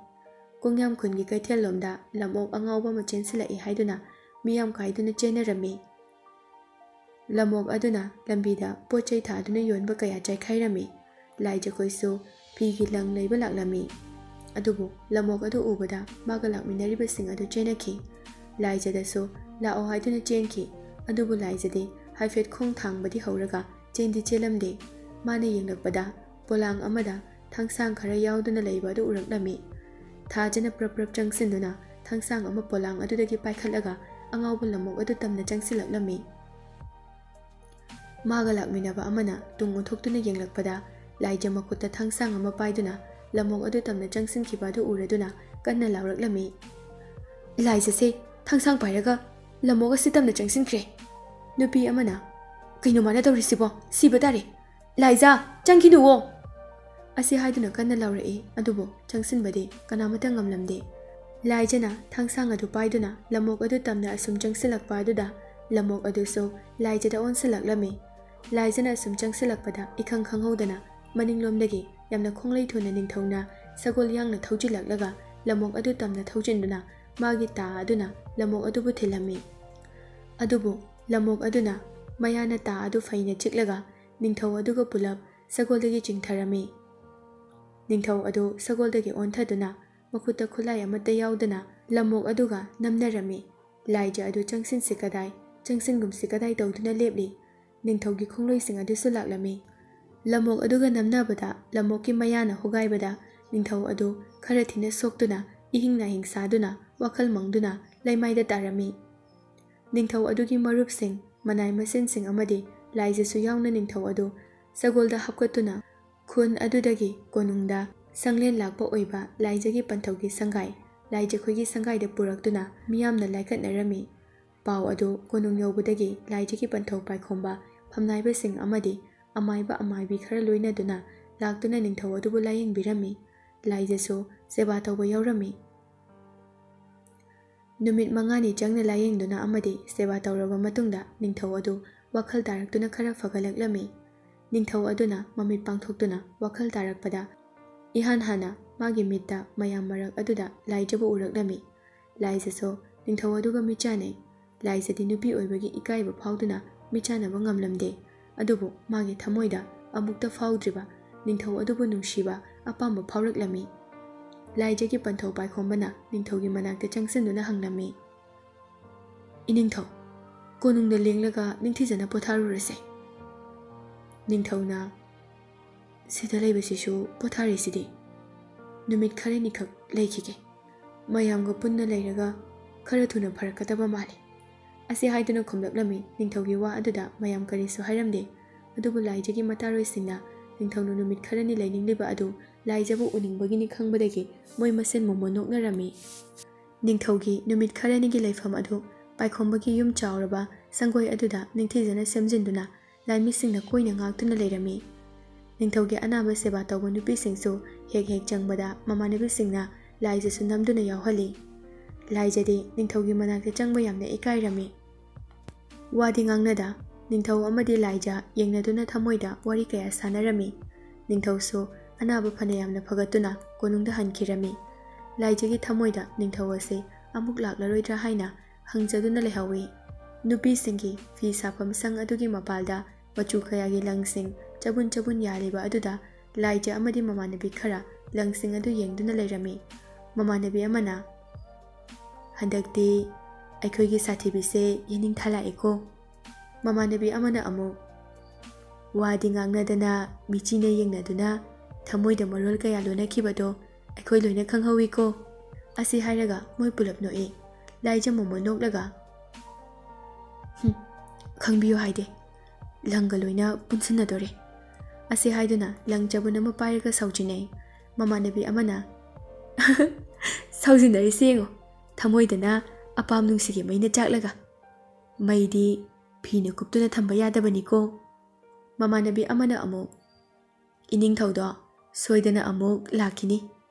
ꯀꯣꯡꯌꯥꯝ ꯈꯨꯟꯒꯤ ꯀꯩꯊꯦꯜꯂꯣꯝꯗ ꯂꯝꯑꯣꯛ ꯑꯉꯥꯎꯕ ꯑꯃ ꯆꯦꯟꯁꯤꯜꯂꯛꯏ ꯍꯥꯏꯗꯨꯅ ꯃꯤꯌꯥꯝ ꯀꯥꯏꯗꯨꯅ ꯆꯦꯟꯅꯔꯝꯃꯤ꯫ ꯂꯝꯑꯣꯛ ꯑꯗꯨꯅ ꯂꯝꯕꯤꯗ ꯄꯣꯠ ꯆꯩ ꯊꯥꯗꯨꯅ ꯌꯣꯟꯕ ꯀꯌꯥ ꯆꯥꯏꯈꯥꯏꯔꯝꯃꯤ꯫ ꯂꯥꯏꯖꯈꯣꯏꯁꯨ ꯐꯤꯒꯤ ꯂꯪ ꯂꯩꯕ ꯂꯥꯛꯂꯝꯃꯤ꯫ ꯑꯗꯨꯕꯨ ꯂꯝꯑꯣꯛ ꯑꯗꯨ ꯎꯕꯗ ꯃꯥꯒ ꯂꯥꯛꯃꯤꯟꯅꯔꯤꯕꯁꯤꯡ ꯑꯗꯨ ꯆꯦꯟꯅꯈꯤ꯫ ꯂꯥꯏꯖꯗꯁꯨ ꯂꯥꯛꯑꯣ ꯍꯥꯏꯗꯨꯅ ꯆꯦꯟꯈꯤ꯫ ꯑꯗꯨꯕꯨ ꯂꯥꯏꯖꯗꯤ ꯍꯥꯏꯐꯦꯠ ꯈꯣꯡ ꯊꯥꯡꯕꯗꯤ ꯍꯧꯔꯒ ꯆꯦꯟꯗꯤ ꯆꯦꯜꯂꯝꯗꯦ꯫ ꯃꯥꯅ ꯌꯦꯡꯂꯛꯄꯗ ꯄꯣꯂꯥꯡ ꯑꯃꯗ ꯊꯥꯡꯁꯥꯡ ꯈꯔ ꯌꯥꯎꯗꯨꯅ ꯂꯩꯕ ꯑꯗꯨ ꯎꯔꯛꯂꯝꯃꯤ꯫ ꯊꯥꯖꯅ ꯄ꯭ꯔꯞ ꯄ꯭ꯔꯞ ꯆꯪꯁꯤꯟꯗꯨꯅ ꯊꯥꯡꯁꯥꯡ ꯑꯃ ꯄꯣꯂꯥꯡ ꯑꯗꯨꯗꯒꯤ ꯄꯥꯏꯈꯠꯂꯒ ꯑꯉꯥꯎꯕ ꯂꯝꯑꯣꯛ ꯑꯗꯨ ꯇꯝꯅ ꯆꯪꯁꯤꯜꯂꯛꯂꯝꯃꯤ꯫ ꯃꯥꯒ ꯂꯥꯛꯃꯤꯟꯅꯕ ꯑꯃꯅ ꯇꯨꯡ ꯑꯣꯟꯊꯣꯛꯇꯨꯅ ꯌꯦꯡꯂꯛꯄꯗ ꯂꯥꯏꯖ ꯃꯈꯨꯠꯇ ꯊꯥꯡꯁꯥꯡ ꯑꯃ ꯄꯥꯏꯗꯨꯅ ꯂꯝꯑꯣꯛ ꯑꯗꯨ ꯇꯝꯅ ꯆꯪꯁꯤꯟꯈꯤꯕ ꯑꯗꯨ ꯎꯔꯗꯨꯅ ꯀꯟꯅ ꯂꯥꯎꯔꯛꯂꯝꯃꯤ꯫ "ꯂꯥꯏꯖꯁꯦ ꯊꯥꯡꯁꯥꯡ ꯄꯥꯏꯔꯒ ꯂꯝꯑꯣꯛ ꯑꯁꯤ ꯇꯝꯅ ꯆꯪꯁꯤꯟꯈ꯭ꯔꯦ꯫" ꯅꯨꯄꯤ ꯑꯃꯅ, "ꯀꯩꯅꯣ ꯃꯥꯅ ꯇꯧꯔꯤꯁꯤꯕꯣ? ꯁꯤꯕ ꯇꯥꯔꯦ꯫ ꯂꯥꯏꯖ, ꯆꯪꯈꯤꯅꯨꯋꯣ!" ꯑꯁꯤ ꯍꯥꯏꯗꯨꯅ ꯀꯟꯅ ꯂꯥꯎꯔꯛꯏ, ꯑꯗꯨꯕꯨ ꯆꯪꯁꯤꯟꯕꯗꯤ ꯀꯅꯥꯃꯠꯇ ꯉꯝꯂꯝꯗꯦ꯫ ꯂꯥꯏꯖꯅ ꯊꯥꯡꯁꯥꯡ ꯑꯗꯨ ꯄꯥꯏꯗꯨꯅ ꯂꯝꯑꯣꯛ ꯑꯗꯨ ꯇꯝꯅ ꯑꯁꯨꯝ ꯆꯪꯁꯤꯜꯂꯛꯄ ꯑꯗꯨꯗ ꯂꯝꯑꯣꯛ ꯑꯗꯨꯁꯨ ꯂꯥꯏꯖꯗ ꯑꯣꯟꯁꯤꯜꯂꯛꯂꯝꯃꯤ꯫ ꯂꯥꯏꯖꯅ ꯑꯁꯨꯝ ꯆꯪꯁꯤꯜꯂꯛꯄꯗ ꯏꯈꯪ ꯈꯪꯍꯧꯗꯅ ꯃꯅꯤꯡꯂꯣꯝꯗꯒꯤ ꯌꯥꯝꯅ ꯈꯣꯡꯂꯩ ꯊꯨꯅ ꯅꯤꯡꯊꯧꯅ ꯁꯒꯣꯜ ꯌꯥꯡꯅ ꯊꯧꯖꯤꯜꯂꯛꯂꯒ ꯂꯝꯑꯣꯛ ꯑꯗꯨ ꯇꯝꯅ ꯊꯧꯖꯤꯟꯗꯨꯅ ꯃꯥꯒꯤ ꯇꯥ ꯑꯗꯨꯅ ꯂꯝꯑꯣꯛ ꯑꯗꯨꯕꯨ ꯊꯤꯜꯂꯝꯃꯤ꯫ ꯑꯗꯨꯕꯨ ꯂꯝꯑꯣꯛ ꯑꯗꯨꯅ ꯃꯌꯥꯅ ꯇꯥ ꯑꯗꯨ ꯐꯩꯅ ꯆꯤꯛꯂꯒ ꯅꯤꯡꯊꯧ ꯑꯗꯨꯒ ꯄꯨꯂꯞ ꯁꯒꯣꯜꯗꯒꯤ ꯆꯤꯡꯊꯔꯝꯃꯤ꯫ ꯅꯤꯡꯊꯧ ꯑꯗꯨ ꯁꯒꯣꯜꯗꯒꯤ ꯑꯣꯟꯊꯗꯨꯅ ꯃꯈꯨꯠꯇ ꯈꯨꯠꯂꯥꯏ ꯑꯃꯠꯇ ꯌꯥꯎꯗꯅ ꯂꯝꯑꯣꯛ ꯑꯗꯨꯒ ꯅꯝꯅꯔꯝꯃꯤ꯫ ꯂꯥꯏꯖ ꯑꯗꯨ ꯆꯪꯁꯤꯟꯁꯤ ꯀꯗꯥꯏ, ꯆꯪꯁꯤꯟꯒꯨꯝꯁꯤ ꯀꯗꯥꯏ ꯇꯧꯗꯨꯅ ꯂꯦꯞꯂꯤ꯫ ꯅꯤꯡꯊꯧꯒꯤ ꯈꯣꯡꯂꯣꯏꯁꯤꯡ ꯑꯗꯨꯁꯨ ꯂꯥꯛꯂꯝꯃꯤ꯫ ꯂꯝꯑꯣꯛ ꯑꯗꯨꯒ ꯅꯝꯅꯕꯗ ꯂꯝꯑꯣꯛꯀꯤ ꯃꯌꯥꯅ ꯍꯣꯒꯥꯏꯕꯗ ꯅꯤꯡꯊꯧ ꯑꯗꯨ ꯈꯔ ꯊꯤꯅ ꯁꯣꯛꯇꯨꯅ ꯏꯍꯤꯡ ꯅꯥꯍꯤꯡ ꯁꯥꯗꯨꯅ ꯋꯥꯈꯜ ꯃꯪꯗꯨꯅ ꯂꯩꯃꯥꯏꯗ ꯇꯥꯔꯝꯃꯤ꯫ ꯅꯤꯡꯊꯧ ꯑꯗꯨꯒꯤ ꯃꯔꯨꯞꯁꯤꯡ, ꯃꯅꯥꯏ ꯃꯁꯤꯟꯁꯤꯡ ꯑꯃꯗꯤ ꯂꯥꯏꯖꯁꯨ ꯌꯥꯎꯅ ꯅꯤꯡꯊꯧ ꯑꯗꯨ ꯁꯒꯣꯜꯗ ꯍꯥꯞꯀꯠꯇꯨꯅ ꯈꯨꯟ ꯑꯗꯨꯗꯒꯤ ꯀꯣꯅꯨꯡꯗ ꯁꯪꯂꯦꯟ ꯂꯥꯛꯄ ꯑꯣꯏꯕ ꯂꯥꯏꯖꯒꯤ ꯄꯟꯊꯧꯒꯤ ꯁꯪꯒꯥꯏ, ꯂꯥꯏꯖꯈꯣꯏꯒꯤ ꯁꯪꯒꯥꯏꯗ ꯄꯨꯔꯛꯇꯨꯅ ꯃꯤꯌꯥꯝꯅ ꯂꯥꯏꯀꯠꯅꯔꯝꯃꯤ꯫ ꯄꯥꯎ ꯑꯗꯨ ꯀꯣꯅꯨꯡ ꯌꯧꯕꯗꯒꯤ ꯂꯥꯏꯖꯒꯤ ꯄꯟꯊꯧ ꯄꯥꯏꯈꯣꯝꯕ, ꯐꯝꯅꯥꯏꯕꯁꯤꯡ ꯑꯃꯗꯤ ꯑꯃꯥꯏꯕ ꯑꯃꯥꯏꯕꯤ ꯈꯔ ꯂꯣꯏꯅꯗꯨꯅ ꯂꯥꯛꯇꯨꯅ ꯅꯤꯡꯊꯧ ꯑꯗꯨꯕꯨ ꯂꯥꯌꯦꯡꯕꯤꯔꯝꯃꯤ꯫ ꯂꯥꯏꯖꯁꯨ ꯁꯦꯕꯥ ꯇꯧꯕ ꯌꯥꯎꯔꯝꯃꯤ꯫ ꯅꯨꯃꯤꯠ ꯃꯉꯥꯅꯤ ꯆꯪꯅ ꯂꯥꯌꯦꯡꯗꯨꯅ ꯑꯃꯗꯤ ꯁꯦꯕꯥ ꯇꯧꯔꯕ ꯃꯇꯨꯡꯗ ꯅꯤꯡꯊꯧ ꯑꯗꯨ ꯋꯥꯈꯜ ꯇꯥꯔꯛꯇꯨꯅ ꯈꯔ ꯐꯒꯠꯂꯛꯂꯝꯃꯤ꯫ ꯅꯤꯡꯊꯧ ꯑꯗꯨꯅ ꯃꯃꯤꯠ ꯄꯥꯡꯊꯣꯛꯇꯨꯅ ꯋꯥꯈꯜ ꯇꯥꯔꯛꯄꯗ ꯏꯍꯥꯟ ꯍꯥꯟꯅ ꯃꯥꯒꯤ ꯃꯤꯠꯇ ꯃꯌꯥꯝ ꯃꯔꯛ ꯑꯗꯨꯗ ꯂꯥꯏꯖꯕꯨ ꯎꯔꯛꯂꯝꯃꯤ꯫ ꯂꯥꯏꯖꯁꯨ ꯅꯤꯡꯊꯧ ꯑꯗꯨꯒ ꯃꯤꯆꯥꯟꯅꯩ꯫ ꯂꯥꯏꯖꯗꯤ ꯅꯨꯄꯤ ꯑꯣꯏꯕꯒꯤ ꯏꯀꯥꯏꯕ ꯐꯥꯎꯗꯨꯅ ꯃꯤꯆꯥꯟꯅꯕ ꯉꯝꯂꯝꯗꯦ꯫ ꯑꯗꯨꯕꯨ ꯃꯥꯒꯤ ꯊꯃꯣꯏꯗ ꯑꯃꯨꯛꯇ ꯐꯥꯎꯗ꯭ꯔꯤꯕ ꯅꯤꯡꯊꯧ ꯑꯗꯨꯕꯨ ꯅꯨꯡꯁꯤꯕ ꯑꯄꯥꯝꯕ ꯐꯥꯎꯔꯛꯂꯝꯃꯤ꯫ ꯂꯥꯏꯖꯒꯤ ꯄꯟꯊꯧ ꯄꯥꯏꯈꯣꯝꯕꯅ ꯅꯤꯡꯊꯧꯒꯤ ꯃꯅꯥꯛꯇ ꯆꯪꯁꯤꯟꯗꯨꯅ ꯍꯪꯂꯝꯃꯤ, "ꯏꯅꯤꯡꯊꯧ, ꯀꯣꯅꯨꯡꯗ ꯂꯦꯡꯂꯒ ꯅꯤꯡꯊꯤꯖꯅ ꯄꯣꯊꯥꯔꯨꯔꯁꯦ꯫" ꯅꯤꯡꯊꯧꯅ, "ꯁꯤꯗ ꯂꯩꯕꯁꯤꯁꯨ ꯄꯣꯊꯥꯔꯤꯁꯤꯗꯤ꯫ ꯅꯨꯃꯤꯠ ꯈꯔꯅꯤꯈꯛ ꯂꯩꯈꯤꯒꯦ꯫ ꯃꯌꯥꯝꯒ ꯄꯨꯟꯅ ꯂꯩꯔꯒ ꯈꯔ ꯊꯨꯅ ꯐꯔꯛꯀꯗꯕ ꯃꯥꯜꯂꯤ꯫" ꯑꯁꯤ ꯍꯥꯏꯗꯨꯅ ꯈꯨꯝꯂꯛꯂꯝꯃꯤ꯫ ꯅꯤꯡꯊꯧꯒꯤ ꯋꯥ ꯑꯗꯨꯗ ꯃꯌꯥꯝ ꯀꯔꯤꯁꯨ ꯍꯥꯏꯔꯝꯗꯦ꯫ ꯑꯗꯨꯕꯨ ꯂꯥꯏꯖꯒꯤ ꯃꯇꯥꯔꯣꯏꯁꯤꯡꯅ ꯅꯤꯡꯊꯧꯅ ꯅꯨꯃꯤꯠ ꯈꯔꯅꯤ ꯂꯩꯅꯤꯡꯂꯤꯕ ꯑꯗꯨ ꯂꯥꯏꯖꯕꯨ ꯎꯅꯤꯡꯕꯒꯤꯅꯤ ꯈꯪꯕꯗꯒꯤ ꯃꯣꯏ ꯃꯁꯦꯟ ꯃꯣꯃꯣꯟ ꯅꯣꯛꯅꯔꯝꯃꯤ꯫ ꯅꯤꯡꯊꯧꯒꯤ ꯅꯨꯃꯤꯠ ꯈꯔꯅꯤꯒꯤ ꯂꯩꯐꯝ ꯑꯗꯨ ꯄꯥꯏꯈꯣꯝꯕꯒꯤ ꯌꯨꯝ ꯆꯥꯎꯔꯕ ꯁꯪꯒꯣꯏ ꯑꯗꯨꯗ ꯅꯤꯡꯊꯤꯖꯅ ꯁꯦꯝꯖꯤꯟꯗꯨꯅ ꯂꯥꯟꯃꯤꯁꯤꯡꯅ ꯀꯣꯏꯅ ꯉꯥꯛꯇꯨꯅ ꯂꯩꯔꯝꯃꯤ꯫ ꯅꯤꯡꯊꯧꯒꯤ ꯑꯅꯥꯕ ꯁꯦꯕꯥ ꯇꯧꯕ ꯅꯨꯄꯤꯁꯤꯡꯁꯨ ꯍꯦꯛ ꯍꯦꯛ ꯆꯪꯕꯗ ꯃꯃꯥꯟꯅꯕꯤꯁꯤꯡꯅ ꯂꯥꯏꯖꯁꯨ ꯅꯝꯗꯨꯅ ꯌꯥꯎꯍꯜꯂꯤ꯫ ꯂꯥꯏꯖꯗꯤ ꯅꯤꯡꯊꯧꯒꯤ ꯃꯅꯥꯛꯇ ꯆꯪꯕ ꯌꯥꯝꯅ ꯏꯀꯥꯏꯔꯝꯃꯤ꯫ ꯋꯥꯗꯤ ꯉꯥꯡꯅꯗ ꯅꯤꯡꯊꯧ ꯑꯃꯗꯤ ꯂꯥꯏꯖ ꯌꯦꯡꯅꯗꯨꯅ ꯊꯃꯣꯏꯗ ꯋꯥꯔꯤ ꯀꯌꯥ ꯁꯥꯟꯅꯔꯝꯃꯤ꯫ ꯅꯤꯡꯊꯧꯁꯨ ꯑꯅꯥꯕ ꯐꯅ ꯌꯥꯝꯅ ꯐꯒꯠꯇꯨꯅ ꯀꯣꯅꯨꯡꯗ ꯍꯟꯈꯤꯔꯝꯃꯤ꯫ ꯂꯥꯏꯖꯒꯤ ꯊꯃꯣꯏꯗ ꯅꯤꯡꯊꯧ ꯑꯁꯤ ꯑꯃꯨꯛ ꯂꯥꯛꯂꯔꯣꯏꯗ꯭ꯔꯥ ꯍꯥꯏꯅ ꯍꯪꯖꯗꯨꯅ ꯂꯩꯍꯧꯏ꯫ ꯅꯨꯄꯤꯁꯤꯡꯒꯤ ꯐꯤ ꯁꯥꯐꯝ ꯁꯪ ꯑꯗꯨꯒꯤ ꯃꯄꯥꯜꯗ ꯃꯆꯨ ꯀꯌꯥꯒꯤ ꯂꯪꯁꯤꯡ ꯆꯕꯨꯟ ꯆꯕꯨꯟ ꯌꯥꯜꯂꯤꯕ ꯑꯗꯨꯗ ꯂꯥꯏꯖ ꯑꯃꯗꯤ ꯃꯃꯥꯟꯅꯕꯤ ꯈꯔ ꯂꯪꯁꯤꯡ ꯑꯗꯨ ꯌꯦꯡꯗꯨꯅ ꯂꯩꯔꯝꯃꯤ꯫ ꯃꯃꯥꯟꯅꯕꯤ ꯑꯃꯅ, "ꯍꯟꯗꯛꯇꯤ ꯑꯩꯈꯣꯏꯒꯤ ꯁꯥꯊꯤꯕꯤꯁꯦ ꯌꯦꯅꯤꯡꯊꯥ ꯂꯥꯛꯑꯦꯀꯣ꯫" ꯃꯃꯥꯟꯅꯕꯤ ꯑꯃꯅ ꯑꯃꯨꯛ, "ꯋꯥꯗꯤ ꯉꯥꯡꯅꯗꯅ ꯃꯤꯆꯤꯅ ꯌꯦꯡꯅꯗꯨꯅ ꯊꯃꯣꯏꯗ ꯃꯔꯣꯜ ꯀꯌꯥ ꯂꯣꯟꯅꯈꯤꯕꯗꯣ ꯑꯩꯈꯣꯏ ꯂꯣꯏꯅ ꯈꯪꯍꯧꯋꯤꯀꯣ꯫" ꯑꯁꯤ ꯍꯥꯏꯔꯒ ꯃꯣꯏ ꯄꯨꯂꯞ ꯅꯣꯛꯏ꯫ ꯂꯥꯏꯖ ꯃꯣꯃꯣꯟ ꯅꯣꯛꯂꯒ, "ꯍꯨꯝ, ꯈꯪꯕꯤꯌꯨ ꯍꯥꯏꯗꯦ, ꯂꯪꯒ ꯂꯣꯏꯅ ꯄꯨꯟꯁꯤꯟꯅꯗꯣꯔꯦ꯫" ꯑꯁꯤ ꯍꯥꯏꯗꯨꯅ ꯂꯪ ꯆꯕꯨꯟ ꯑꯃ ꯄꯥꯏꯔꯒ ꯁꯥꯎꯖꯤꯟꯅꯩ꯫ ꯃꯃꯥꯟꯅꯕꯤ ꯑꯃꯅ, "ꯁꯥꯎꯖꯤꯟꯅꯔꯤꯁꯤ ꯌꯦꯡꯉꯣ, ꯊꯃꯣꯏꯗꯅ ꯑꯄꯥꯝ ꯅꯨꯡꯁꯤꯒꯤ ꯃꯩꯅ ꯆꯥꯛꯂꯒ꯫ ꯃꯩꯗꯤ ꯐꯤꯅ ꯀꯨꯞꯇꯨꯅ ꯊꯝꯕ ꯌꯥꯗꯕꯅꯤꯀꯣ꯫" ꯃꯃꯥꯟꯅꯕꯤ ꯑꯃꯅ ꯑꯃꯨꯛ, "ꯏꯅꯤꯡꯊꯧꯗꯣ ꯁꯣꯏꯗꯅ ꯑꯃꯨꯛ ꯂꯥꯛꯈꯤꯅꯤ꯫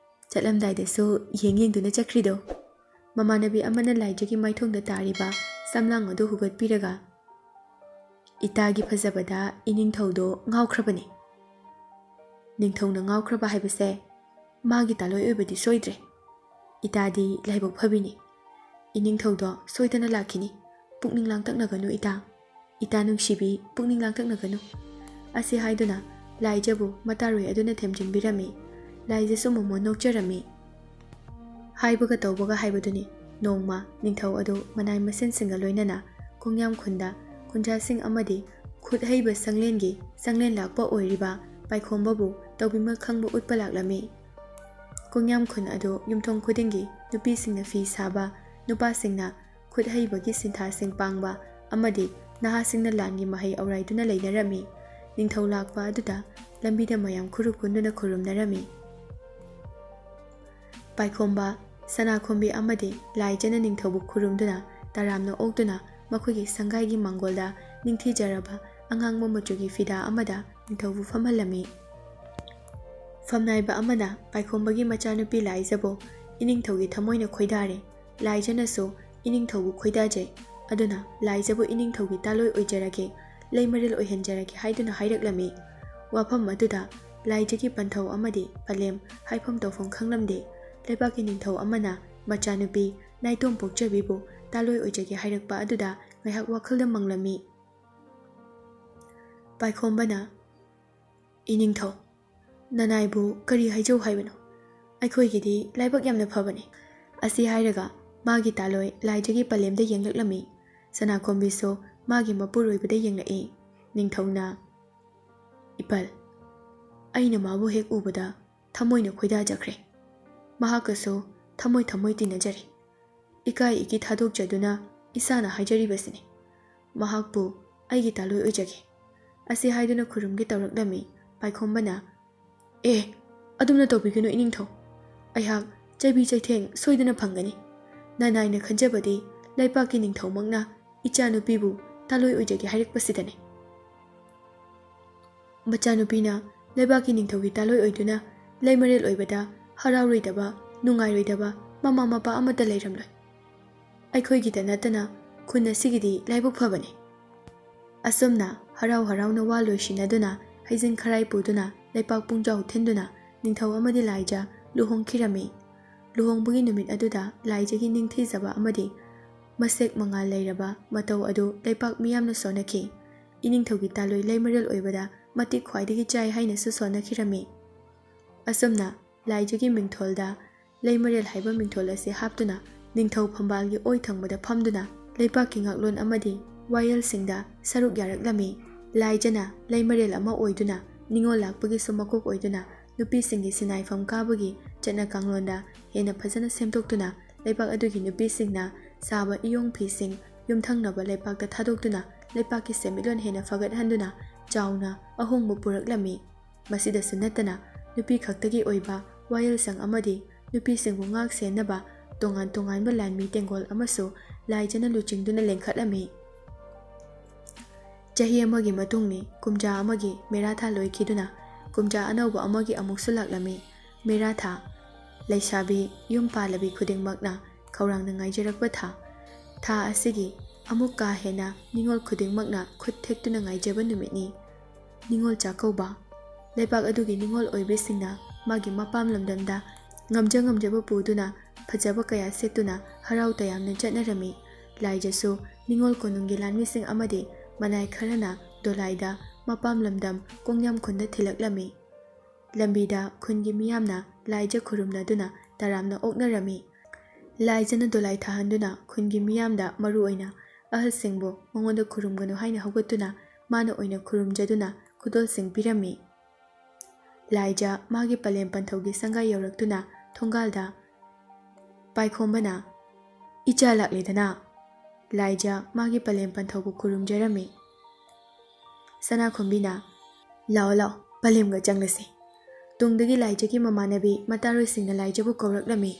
ꯆꯠꯂꯝꯗꯥꯏꯗꯁꯨ ꯌꯦꯡ ꯌꯦꯡꯗꯨꯅ ꯆꯠꯈ꯭ꯔꯤꯗꯣ꯫ ꯃꯃꯥꯟꯅꯕꯤ ꯑꯃꯅ ꯂꯥꯏꯖꯒꯤ ꯃꯥꯏꯊꯣꯡꯗ ꯇꯥꯔꯤꯕ ꯁꯝꯂꯥꯡ ꯑꯗꯨ ꯍꯨꯒꯠꯄꯤꯔꯒ, "ꯏꯇꯥꯒꯤ ꯐꯖꯕꯗ ꯏꯅꯤꯡꯊꯧꯗꯣ ꯉꯥꯎꯈ꯭ꯔꯕꯅꯤ꯫" ꯅꯤꯡꯊꯧꯅ ꯉꯥꯎꯈ꯭ꯔꯕ ꯍꯥꯏꯕꯁꯦ ꯃꯥꯒꯤ ꯇꯥꯂꯣꯏ ꯑꯣꯏꯕꯗꯤ ꯁꯣꯏꯗ꯭ꯔꯦ꯫ ꯏꯇꯥꯗꯤ ꯂꯥꯏꯕꯛ ꯐꯕꯤꯅꯤ꯫ ꯏꯅꯤꯡꯊꯧꯗꯣ ꯁꯣꯏꯗꯅ ꯂꯥꯛꯈꯤꯅꯤ꯫ ꯄꯨꯛꯅꯤꯡ ꯂꯥꯡꯇꯛꯅꯒꯅꯨ ꯏꯇꯥ꯫ ꯏꯇꯥ ꯅꯨꯡꯁꯤꯕꯤ, ꯄꯨꯛꯅꯤꯡ ꯂꯥꯡꯇꯛꯅꯒꯅꯨ꯫ ꯑꯁꯤ ꯍꯥꯏꯗꯨꯅ ꯂꯥꯏꯖꯕꯨ ꯃꯇꯥꯔꯣꯏ ꯑꯗꯨꯅ ꯊꯦꯝꯖꯤꯟꯕꯤꯔꯝꯃꯤ꯫ ꯂꯥꯏꯖꯁꯨ ꯃꯣꯃꯣꯟ ꯅꯣꯛꯆꯔꯝꯃꯤ꯫ ꯍꯥꯏꯕꯒ ꯇꯧꯕꯒ ꯍꯥꯏꯕꯗꯨꯅꯤ꯫ ꯅꯣꯡꯃ ꯅꯤꯡꯊꯧ ꯑꯗꯨ ꯃꯅꯥꯏ ꯃꯁꯦꯟꯁꯤꯡꯒ ꯂꯣꯏꯅꯅ ꯀꯣꯡꯌꯥꯝ ꯈꯨꯟꯗ ꯈꯨꯟꯖꯥꯁꯤꯡ ꯑꯃꯗꯤ ꯈꯨꯠ ꯍꯩꯕ ꯁꯪꯂꯦꯟꯒꯤ ꯁꯪꯂꯦꯟ ꯂꯥꯛꯄ ꯑꯣꯏꯔꯤꯕ ꯄꯥꯏꯈꯣꯝꯕꯕꯨ ꯇꯧꯕꯤꯃꯜ ꯈꯪꯕ ꯎꯠꯄ ꯂꯥꯛꯂꯝꯃꯤ꯫ ꯀꯣꯡꯌꯥꯝ ꯈꯨꯟ ꯑꯗꯨ ꯌꯨꯝꯊꯣꯡ ꯈꯨꯗꯤꯡꯒꯤ ꯅꯨꯄꯤꯁꯤꯡꯅ ꯐꯤ ꯁꯥꯕ, ꯅꯨꯄꯥꯁꯤꯡꯅ ꯈꯨꯠ ꯍꯩꯕꯒꯤ ꯁꯤꯟꯊꯥꯁꯤꯡ ꯄꯥꯡꯕ ꯑꯃꯗꯤ ꯅꯍꯥꯁꯤꯡꯅ ꯂꯥꯟꯒꯤ ꯃꯍꯩ ꯑꯧꯔꯥꯏꯗꯨꯅ ꯂꯩꯅꯔꯝꯃꯤ꯫ ꯅꯤꯡꯊꯧ ꯂꯥꯛꯄ ꯑꯗꯨꯗ ꯂꯝꯕꯤꯗ ꯃꯌꯥꯝ ꯈꯨꯔꯨ ꯀꯨꯟꯗꯨꯅ ꯈꯨꯔꯨꯝꯅꯔꯝꯃꯤ꯫ ꯄꯥꯏꯈꯣꯝꯕ, ꯁꯅꯥꯈꯣꯝꯕꯤ ꯑꯃꯗꯤ ꯂꯥꯏꯖꯅ ꯅꯤꯡꯊꯧꯕꯨ ꯈꯨꯔꯨꯝꯗꯨꯅ ꯇꯔꯥꯝꯅ ꯑꯣꯛꯇꯨꯅ ꯃꯈꯣꯏꯒꯤ ꯁꯪꯒꯥꯏꯒꯤ ꯃꯥꯡꯒꯣꯜꯗ ꯅꯤꯡꯊꯤꯖꯔꯕ ꯑꯉꯥꯡꯕ ꯃꯆꯨꯒꯤ ꯐꯤꯗꯥ ꯑꯃꯗ ꯅꯤꯡꯊꯧꯕꯨ ꯐꯝꯍꯜꯂꯝꯃꯤ꯫ ꯐꯝꯅꯥꯏꯕ ꯑꯃꯅ ꯄꯥꯏꯈꯣꯝꯕꯒꯤ ꯃꯆꯥꯅꯨꯄꯤ ꯂꯥꯏꯖꯕꯨ ꯏꯅꯤꯡꯊꯧꯒꯤ ꯊꯃꯣꯏꯅ ꯈꯣꯏꯗꯥꯔꯦ꯫ ꯂꯥꯏꯖꯅꯁꯨ ꯏꯅꯤꯡꯊꯧꯕꯨ ꯈꯣꯏꯗꯥꯖꯩ꯫ ꯑꯗꯨꯅ ꯂꯥꯏꯖꯕꯨ ꯏꯅꯤꯡꯊꯧꯒꯤ ꯇꯥꯂꯣꯏ ꯑꯣꯏꯖꯔꯒꯦ, ꯂꯩꯃꯔꯦꯜ ꯑꯣꯏꯍꯟꯖꯔꯒꯦ ꯍꯥꯏꯗꯨꯅ ꯍꯥꯏꯔꯛꯂꯝꯃꯤ꯫ ꯋꯥꯐꯝ ꯑꯗꯨꯗ ꯂꯥꯏꯖꯒꯤ ꯄꯟꯊꯧ ꯑꯃꯗꯤ ꯄꯂꯦꯝ ꯍꯥꯏꯐꯝ ꯇꯧꯐꯝ ꯈꯪꯂꯝꯗꯦ꯫ ꯂꯩꯕꯥꯛꯀꯤ ꯅꯤꯡꯊꯧ ꯑꯃꯅ ꯃꯆꯥꯅꯨꯄꯤ ꯅꯥꯏꯇꯣꯝ ꯄꯣꯛꯆꯕꯤꯕꯨ ꯇꯥꯂꯣꯏ ꯑꯣꯏꯖꯒꯦ ꯍꯥꯏꯔꯛꯄ ꯑꯗꯨꯗ ꯉꯥꯏꯍꯥꯛ ꯋꯥꯈꯜꯗ ꯃꯪꯂꯝꯃꯤ꯫ ꯄꯥꯏꯈꯣꯝꯕꯅ, "ꯏꯅꯤꯡꯊꯧ, ꯅꯅꯥꯏꯕꯨ ꯀꯔꯤ ꯍꯥꯏꯖꯧ ꯍꯥꯏꯕꯅꯣ? ꯑꯩꯈꯣꯏꯒꯤꯗꯤ ꯂꯥꯏꯕꯛ ꯌꯥꯝꯅ ꯐꯕꯅꯤ꯫" ꯑꯁꯤ ꯍꯥꯏꯔꯒ ꯃꯥꯒꯤ ꯇꯥꯂꯣꯏ ꯂꯥꯏꯖꯒꯤ ꯄꯂꯦꯝꯗ ꯌꯦꯡꯂꯛꯂꯝꯃꯤ꯫ ꯁꯅꯥꯈꯣꯝꯕꯤꯁꯨ ꯃꯥꯒꯤ ꯃꯄꯨꯔꯣꯏꯕꯗ ꯌꯦꯡꯂꯛꯏ꯫ ꯅꯤꯡꯊꯧꯅ, "ꯏꯄꯜ, ꯑꯩꯅ ꯃꯥꯕꯨ ꯍꯦꯛ ꯎꯕꯗ ꯊꯃꯣꯏꯅ ꯈꯣꯏꯗꯥꯖꯈ꯭ꯔꯦ꯫ ꯃꯍꯥꯛꯀꯁꯨ ꯊꯃꯣꯏ ꯊꯃꯣꯏ ꯇꯤꯟꯅꯖꯔꯦ꯫ ꯏꯀꯥꯏ ꯏꯀꯤ ꯊꯥꯗꯣꯛꯆꯗꯨꯅ ꯏꯁꯥꯅ ꯍꯥꯏꯖꯔꯤꯕꯁꯤꯅꯤ꯫ ꯃꯍꯥꯛꯄꯨ ꯑꯩꯒꯤ ꯇꯥꯂꯣꯏ ꯑꯣꯏꯖꯒꯦ꯫" ꯑꯁꯤ ꯍꯥꯏꯗꯨꯅ ꯈꯨꯔꯨꯝꯒꯦ ꯇꯧꯔꯛꯂꯝꯃꯤ꯫ ꯄꯥꯏꯈꯣꯝꯕꯅ, "ꯑꯦ, ꯑꯗꯨꯝꯅ ꯇꯧꯕꯤꯒꯅꯨ ꯏꯅꯤꯡꯊꯧ꯫ ꯑꯩꯍꯥꯛ ꯆꯩꯕꯤ ꯆꯩꯊꯦꯡ ꯁꯣꯏꯗꯅ ꯐꯪꯒꯅꯤ꯫ ꯅꯅꯥꯏꯅ ꯈꯟꯖꯕꯗꯤ ꯂꯩꯄꯥꯛꯀꯤ ꯅꯤꯡꯊꯧꯃꯛꯅ ꯏꯆꯥꯅꯨꯄꯤꯕꯨ ꯇꯥꯂꯣꯏ ꯑꯣꯏꯖꯒꯦ ꯍꯥꯏꯔꯛꯄꯁꯤꯗꯅꯤ꯫" ꯃꯆꯥꯅꯨꯄꯤꯅ ꯂꯩꯕꯥꯛꯀꯤ ꯅꯤꯡꯊꯧꯒꯤ ꯇꯥꯂꯣꯏ ꯑꯣꯏꯗꯨꯅ ꯂꯩꯃꯔꯦꯜ ꯑꯣꯏꯕꯗ ꯍꯔꯥꯎꯔꯣꯏꯗꯕ, ꯅꯨꯡꯉꯥꯏꯔꯣꯏꯗꯕ ꯃꯃꯥ ꯃꯄꯥ ꯑꯃꯠꯇ ꯂꯩꯔꯝꯂꯣꯏ꯫ ꯑꯩꯈꯣꯏꯒꯤꯗ ꯅꯠꯇꯅ ꯈꯨꯟ ꯑꯁꯤꯒꯤꯗꯤ ꯂꯥꯏꯕꯛ ꯐꯕꯅꯤ꯫ ꯑꯁꯨꯝꯅ ꯍꯔꯥꯎ ꯍꯔꯥꯎꯅ ꯋꯥ ꯂꯣꯏꯁꯤꯟꯅꯗꯨꯅ, ꯍꯩꯖꯤꯡ ꯈꯔꯥꯏ ꯄꯨꯗꯨꯅ, ꯂꯩꯄꯥꯛ ꯄꯨꯡꯖꯥꯎ ꯊꯤꯟꯗꯨꯅ ꯅꯤꯡꯊꯧ ꯑꯃꯗꯤ ꯂꯥꯏꯖ ꯂꯨꯍꯣꯡꯈꯤꯔꯝꯃꯤ꯫ ꯂꯨꯍꯣꯡꯕꯒꯤ ꯅꯨꯃꯤꯠ ꯑꯗꯨꯗ ꯂꯥꯏꯖꯒꯤ ꯅꯤꯡꯊꯤꯖꯕ ꯑꯃꯗꯤ ꯃꯁꯦꯛ ꯃꯉꯥꯜ ꯂꯩꯔꯕ ꯃꯇꯧ ꯑꯗꯨ ꯂꯩꯄꯥꯛ ꯃꯤꯌꯥꯝꯅ ꯁꯣꯟꯅꯈꯤ꯫ ꯏꯅꯤꯡꯊꯧꯒꯤ ꯇꯥꯂꯣꯏ ꯂꯩꯃꯔꯦꯜ ꯑꯣꯏꯕꯗ ꯃꯇꯤꯛ ꯈ꯭ꯋꯥꯏꯗꯒꯤ ꯆꯥꯏ ꯍꯥꯏꯅꯁꯨ ꯁꯣꯟꯅꯈꯤꯔꯝꯃꯤ꯫ ꯑꯁꯨꯝꯅ ꯂꯥꯏꯖꯒꯤ ꯃꯤꯡꯊꯣꯜꯗ ꯂꯩꯃꯔꯦꯜ ꯍꯥꯏꯕ ꯃꯤꯡꯊꯣꯜ ꯑꯁꯤ ꯍꯥꯞꯇꯨꯅ ꯅꯤꯡꯊꯧ ꯐꯝꯕꯥꯜꯒꯤ ꯑꯣꯏ ꯊꯪꯕꯗ ꯐꯝꯗꯨꯅ ꯂꯩꯄꯥꯛꯀꯤ ꯉꯥꯛꯂꯣꯟ ꯑꯃꯗꯤ ꯋꯥꯌꯦꯜꯁꯤꯡꯗ ꯁꯔꯨꯛ ꯌꯥꯔꯛꯂꯝꯃꯤ꯫ ꯂꯥꯏꯖꯅ ꯂꯩꯃꯔꯦꯜ ꯑꯃ ꯑꯣꯏꯗꯨꯅ ꯅꯤꯉꯣꯜ ꯂꯥꯛꯄꯒꯤꯁꯨ ꯃꯀꯣꯛ ꯑꯣꯏꯗꯨꯅ ꯅꯨꯄꯤꯁꯤꯡꯒꯤ ꯁꯤꯟꯅꯥꯏꯐꯝ ꯀꯥꯕꯒꯤ ꯆꯠꯅ ꯀꯥꯡꯂꯣꯟꯗ ꯍꯦꯟꯅ ꯐꯖꯅ ꯁꯦꯝꯗꯣꯛꯇꯨꯅ ꯂꯩꯄꯥꯛ ꯑꯗꯨꯒꯤ ꯅꯨꯄꯤꯁꯤꯡꯅ ꯁꯥꯕ ꯏꯌꯣꯡ ꯐꯤꯁꯤꯡ ꯌꯨꯝꯊꯪꯅꯕ ꯂꯩꯄꯥꯛꯇ ꯊꯥꯗꯣꯛꯇꯨꯅ ꯂꯩꯄꯥꯛꯀꯤ ꯁꯦꯟꯃꯤꯠꯂꯣꯟ ꯍꯦꯟꯅ ꯐꯒꯠꯍꯟꯗꯨꯅ ꯆꯥꯎꯅ ꯑꯍꯣꯡꯕ ꯄꯨꯔꯛꯂꯝꯃꯤ꯫ ꯃꯁꯤꯗꯁꯨ ꯅꯠꯇꯅ ꯅꯨꯄꯤ ꯈꯛꯇꯒꯤ ꯑꯣꯏꯕ ꯋꯥꯌꯦꯜꯁꯪ ꯑꯃꯗꯤ ꯅꯨꯄꯤꯁꯤꯡꯕꯨ ꯉꯥꯛ ꯁꯦꯟꯅꯕ ꯇꯣꯉꯥꯟ ꯇꯣꯉꯥꯟꯕ ꯂꯥꯟꯃꯤ ꯇꯦꯡꯒꯣꯜ ꯑꯃꯁꯨ ꯂꯥꯏꯖꯅ ꯂꯨꯆꯤꯡꯗꯨꯅ ꯂꯤꯡꯈꯠꯂꯝꯃꯤ꯫ ꯆꯍꯤ ꯑꯃꯒꯤ ꯃꯇꯨꯡꯅꯤ, ꯀꯨꯝꯖꯥ ꯑꯃꯒꯤ ꯃꯦꯔꯥ ꯊꯥ ꯂꯣꯏꯈꯤꯗꯨꯅ ꯀꯨꯝꯖꯥ ꯑꯅꯧꯕ ꯑꯃꯒꯤ ꯑꯃꯨꯛꯁꯨ ꯂꯥꯛꯂꯝꯃꯤ꯫ ꯃꯦꯔꯥ ꯊꯥ, ꯂꯩꯁꯥꯕꯤ ꯌꯨꯝ ꯄꯥꯜꯂꯕꯤ ꯈꯨꯗꯤꯡꯃꯛꯅ ꯈꯧꯔꯥꯡꯅ ꯉꯥꯏꯖꯔꯛꯄ ꯊꯥ꯫ ꯊꯥ ꯑꯁꯤꯒꯤ ꯑꯃꯨꯛ ꯀꯥ ꯍꯦꯟꯅ ꯅꯤꯉꯣꯜ ꯈꯨꯗꯤꯡꯃꯛꯅ ꯈꯨꯠ ꯊꯦꯛꯇꯨꯅ ꯉꯥꯏꯖꯕ ꯅꯨꯃꯤꯠꯅꯤ꯫ ꯅꯤꯉꯣꯜ ꯆꯥꯛꯀꯧꯕ꯫ ꯂꯩꯄꯥꯛ ꯑꯗꯨꯒꯤ ꯅꯤꯉꯣꯜ ꯑꯣꯏꯕꯤꯁꯤꯡꯅ ꯃꯥꯒꯤ ꯃꯄꯥꯝ ꯂꯝꯗꯝꯗ ꯉꯝꯖ ꯉꯝꯖꯕ ꯄꯨꯗꯨꯅ ꯐꯖꯕ ꯀꯌꯥ ꯁꯦꯠꯇꯨꯅ ꯍꯔꯥꯎ ꯇꯌꯥꯝꯅ ꯆꯠꯅꯔꯝꯃꯤ꯫ ꯂꯥꯏꯖꯁꯨ ꯅꯤꯉꯣꯜ ꯀꯣꯅꯨꯡꯒꯤ ꯂꯥꯟꯃꯤꯁꯤꯡ ꯑꯃꯗꯤ ꯃꯅꯥꯏ ꯈꯔꯅ ꯗꯣꯂꯥꯏꯗ ꯃꯄꯥꯝ ꯂꯝꯗꯝ ꯀꯣꯡꯌꯥꯝ ꯈꯨꯟꯗ ꯊꯤꯜꯂꯛꯂꯝꯃꯤ꯫ ꯂꯝꯕꯤꯗ ꯈꯨꯟꯒꯤ ꯃꯤꯌꯥꯝꯅ ꯂꯥꯏꯖ ꯈꯨꯔꯨꯝꯅꯗꯨꯅ ꯇꯔꯥꯝꯅ ꯑꯣꯛꯅꯔꯝꯃꯤ꯫ ꯂꯥꯏꯖꯅ ꯗꯣꯂꯥꯏ ꯊꯥꯍꯟꯗꯨꯅ ꯈꯨꯟꯒꯤ ꯃꯤꯌꯥꯝꯗ, ꯃꯔꯨꯑꯣꯏꯅ ꯑꯍꯜꯁꯤꯡꯕꯨ ꯃꯉꯣꯟꯗ ꯈꯨꯔꯨꯝꯒꯅꯨ ꯍꯥꯏꯅ ꯍꯧꯒꯠꯇꯨꯅ ꯃꯥꯅ ꯑꯣꯏꯅ ꯈꯨꯔꯨꯝꯖꯗꯨꯅ ꯈꯨꯗꯣꯜꯁꯤꯡ ꯄꯤꯔꯝꯃꯤ꯫ ꯂꯥꯏꯖ ꯃꯥꯒꯤ ꯄꯂꯦꯝ ꯄꯟꯊꯧꯒꯤ ꯁꯪꯒꯥꯏ ꯌꯧꯔꯛꯇꯨꯅ ꯊꯣꯡꯒꯥꯜꯗ ꯄꯥꯏꯈꯣꯝꯕꯅ, "ꯏꯆꯥ ꯂꯥꯛꯂꯦꯗꯅ!" ꯂꯥꯏꯖ ꯃꯥꯒꯤ ꯄꯂꯦꯝ ꯄꯟꯊꯧꯕꯨ ꯈꯨꯔꯨꯝꯖꯔꯝꯃꯤ꯫ ꯁꯅꯥꯈꯣꯝꯕꯤꯅ, "ꯂꯥꯛꯑꯣ, ꯂꯥꯛꯑꯣ, ꯄꯂꯦꯝꯒ ꯆꯪꯂꯁꯤ꯫" ꯇꯨꯡꯗꯒꯤ ꯂꯥꯏꯖꯒꯤ ꯃꯃꯥꯟꯅꯕꯤ ꯃꯇꯥꯔꯣꯏꯁꯤꯡꯅ ꯂꯥꯏꯖꯕꯨ ꯀꯧꯔꯛꯂꯝꯃꯤ꯫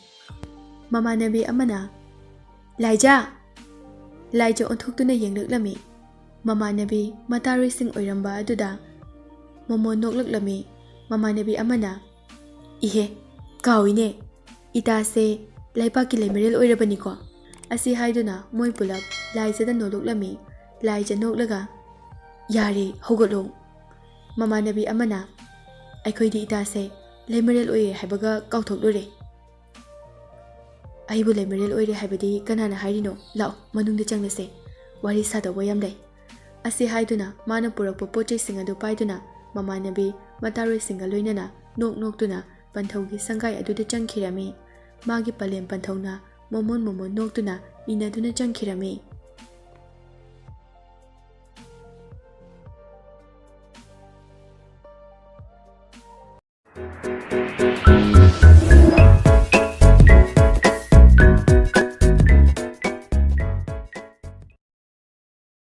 ꯃꯃꯥꯟꯅꯕꯤ ꯑꯃꯅ, "ꯂꯥꯏꯖ! ꯂꯥꯏꯖ!" ꯑꯣꯟꯊꯣꯛꯇꯨꯅ ꯌꯦꯡꯂꯛꯂꯝꯃꯤ꯫ ꯃꯃꯥꯟꯅꯕꯤ ꯃꯇꯥꯔꯣꯏꯁꯤꯡ ꯑꯣꯏꯔꯝꯕ ꯑꯗꯨꯗ ꯃꯣꯃꯣꯟ ꯅꯣꯛꯂꯛꯂꯝꯃꯤ꯫ ꯃꯃꯥꯟꯅꯕꯤ ꯑꯃꯅ, "ꯏꯍꯦ, ꯀꯥꯎꯏꯅꯦ, ꯏꯇꯥꯁꯦ ꯂꯩꯕꯥꯛꯀꯤ ꯂꯩꯃꯔꯦꯜ ꯑꯣꯏꯔꯕꯅꯤꯀꯣ꯫ ꯑꯁꯤ ꯍꯥꯏꯗꯨꯅ ꯃꯣꯏ ꯄꯨꯂꯞ ꯂꯥꯏꯖꯗ ꯅꯣꯂꯨꯛꯂꯝꯃꯤ꯫ ꯂꯥꯏꯖ ꯅꯣꯛꯂꯒ, "ꯌꯥꯔꯦ, ꯍꯧꯒꯠꯂꯣ꯫" ꯃꯃꯥꯟꯅꯕꯤ ꯑꯃꯅ, "ꯑꯩꯈꯣꯏꯗꯤ ꯏꯇꯥꯁꯦ ꯂꯩꯃꯔꯦꯜ ꯑꯣꯏꯌꯦ ꯍꯥꯏꯕꯒ ꯀꯥꯎꯊꯣꯛꯂꯨꯔꯦ꯫" "ꯑꯩꯕꯨ ꯂꯩꯃꯔꯦꯜ ꯑꯣꯏꯔꯦ ꯍꯥꯏꯕꯗꯤ ꯀꯅꯥꯅ ꯍꯥꯏꯔꯤꯅꯣ? ꯂꯥꯛꯑꯣ, ꯃꯅꯨꯡꯗ ꯆꯪꯂꯁꯦ, ꯋꯥꯔꯤ ꯁꯥꯗꯧꯕ ꯌꯥꯝ ꯂꯩ꯫" ꯑꯁꯤ ꯍꯥꯏꯗꯨꯅ ꯃꯥꯅ ꯄꯨꯔꯛꯄ ꯄꯣꯠ ꯆꯩꯁꯤꯡ ꯑꯗꯨ ꯄꯥꯏꯗꯨꯅ ꯃꯃꯥꯟꯅꯕꯤ ꯃꯇꯥꯔꯣꯏꯁꯤꯡꯒ ꯂꯣꯏꯅꯅ ꯅꯣꯛ ꯅꯣꯛꯇꯨꯅ ꯄꯟꯊꯧꯒꯤ ꯁꯪꯒꯥꯏ ꯑꯗꯨꯗ ꯆꯪꯈꯤꯔꯝꯃꯤ꯫ ꯃꯥꯒꯤ ꯄꯂꯦꯝ ꯄꯟꯊꯧꯅ ꯃꯣꯃꯣꯟ ꯃꯣꯃꯣꯟ ꯅꯣꯛꯇꯨꯅ ꯏꯟꯅꯗꯨꯅ ꯆꯪꯈꯤꯔꯝꯃꯤ꯫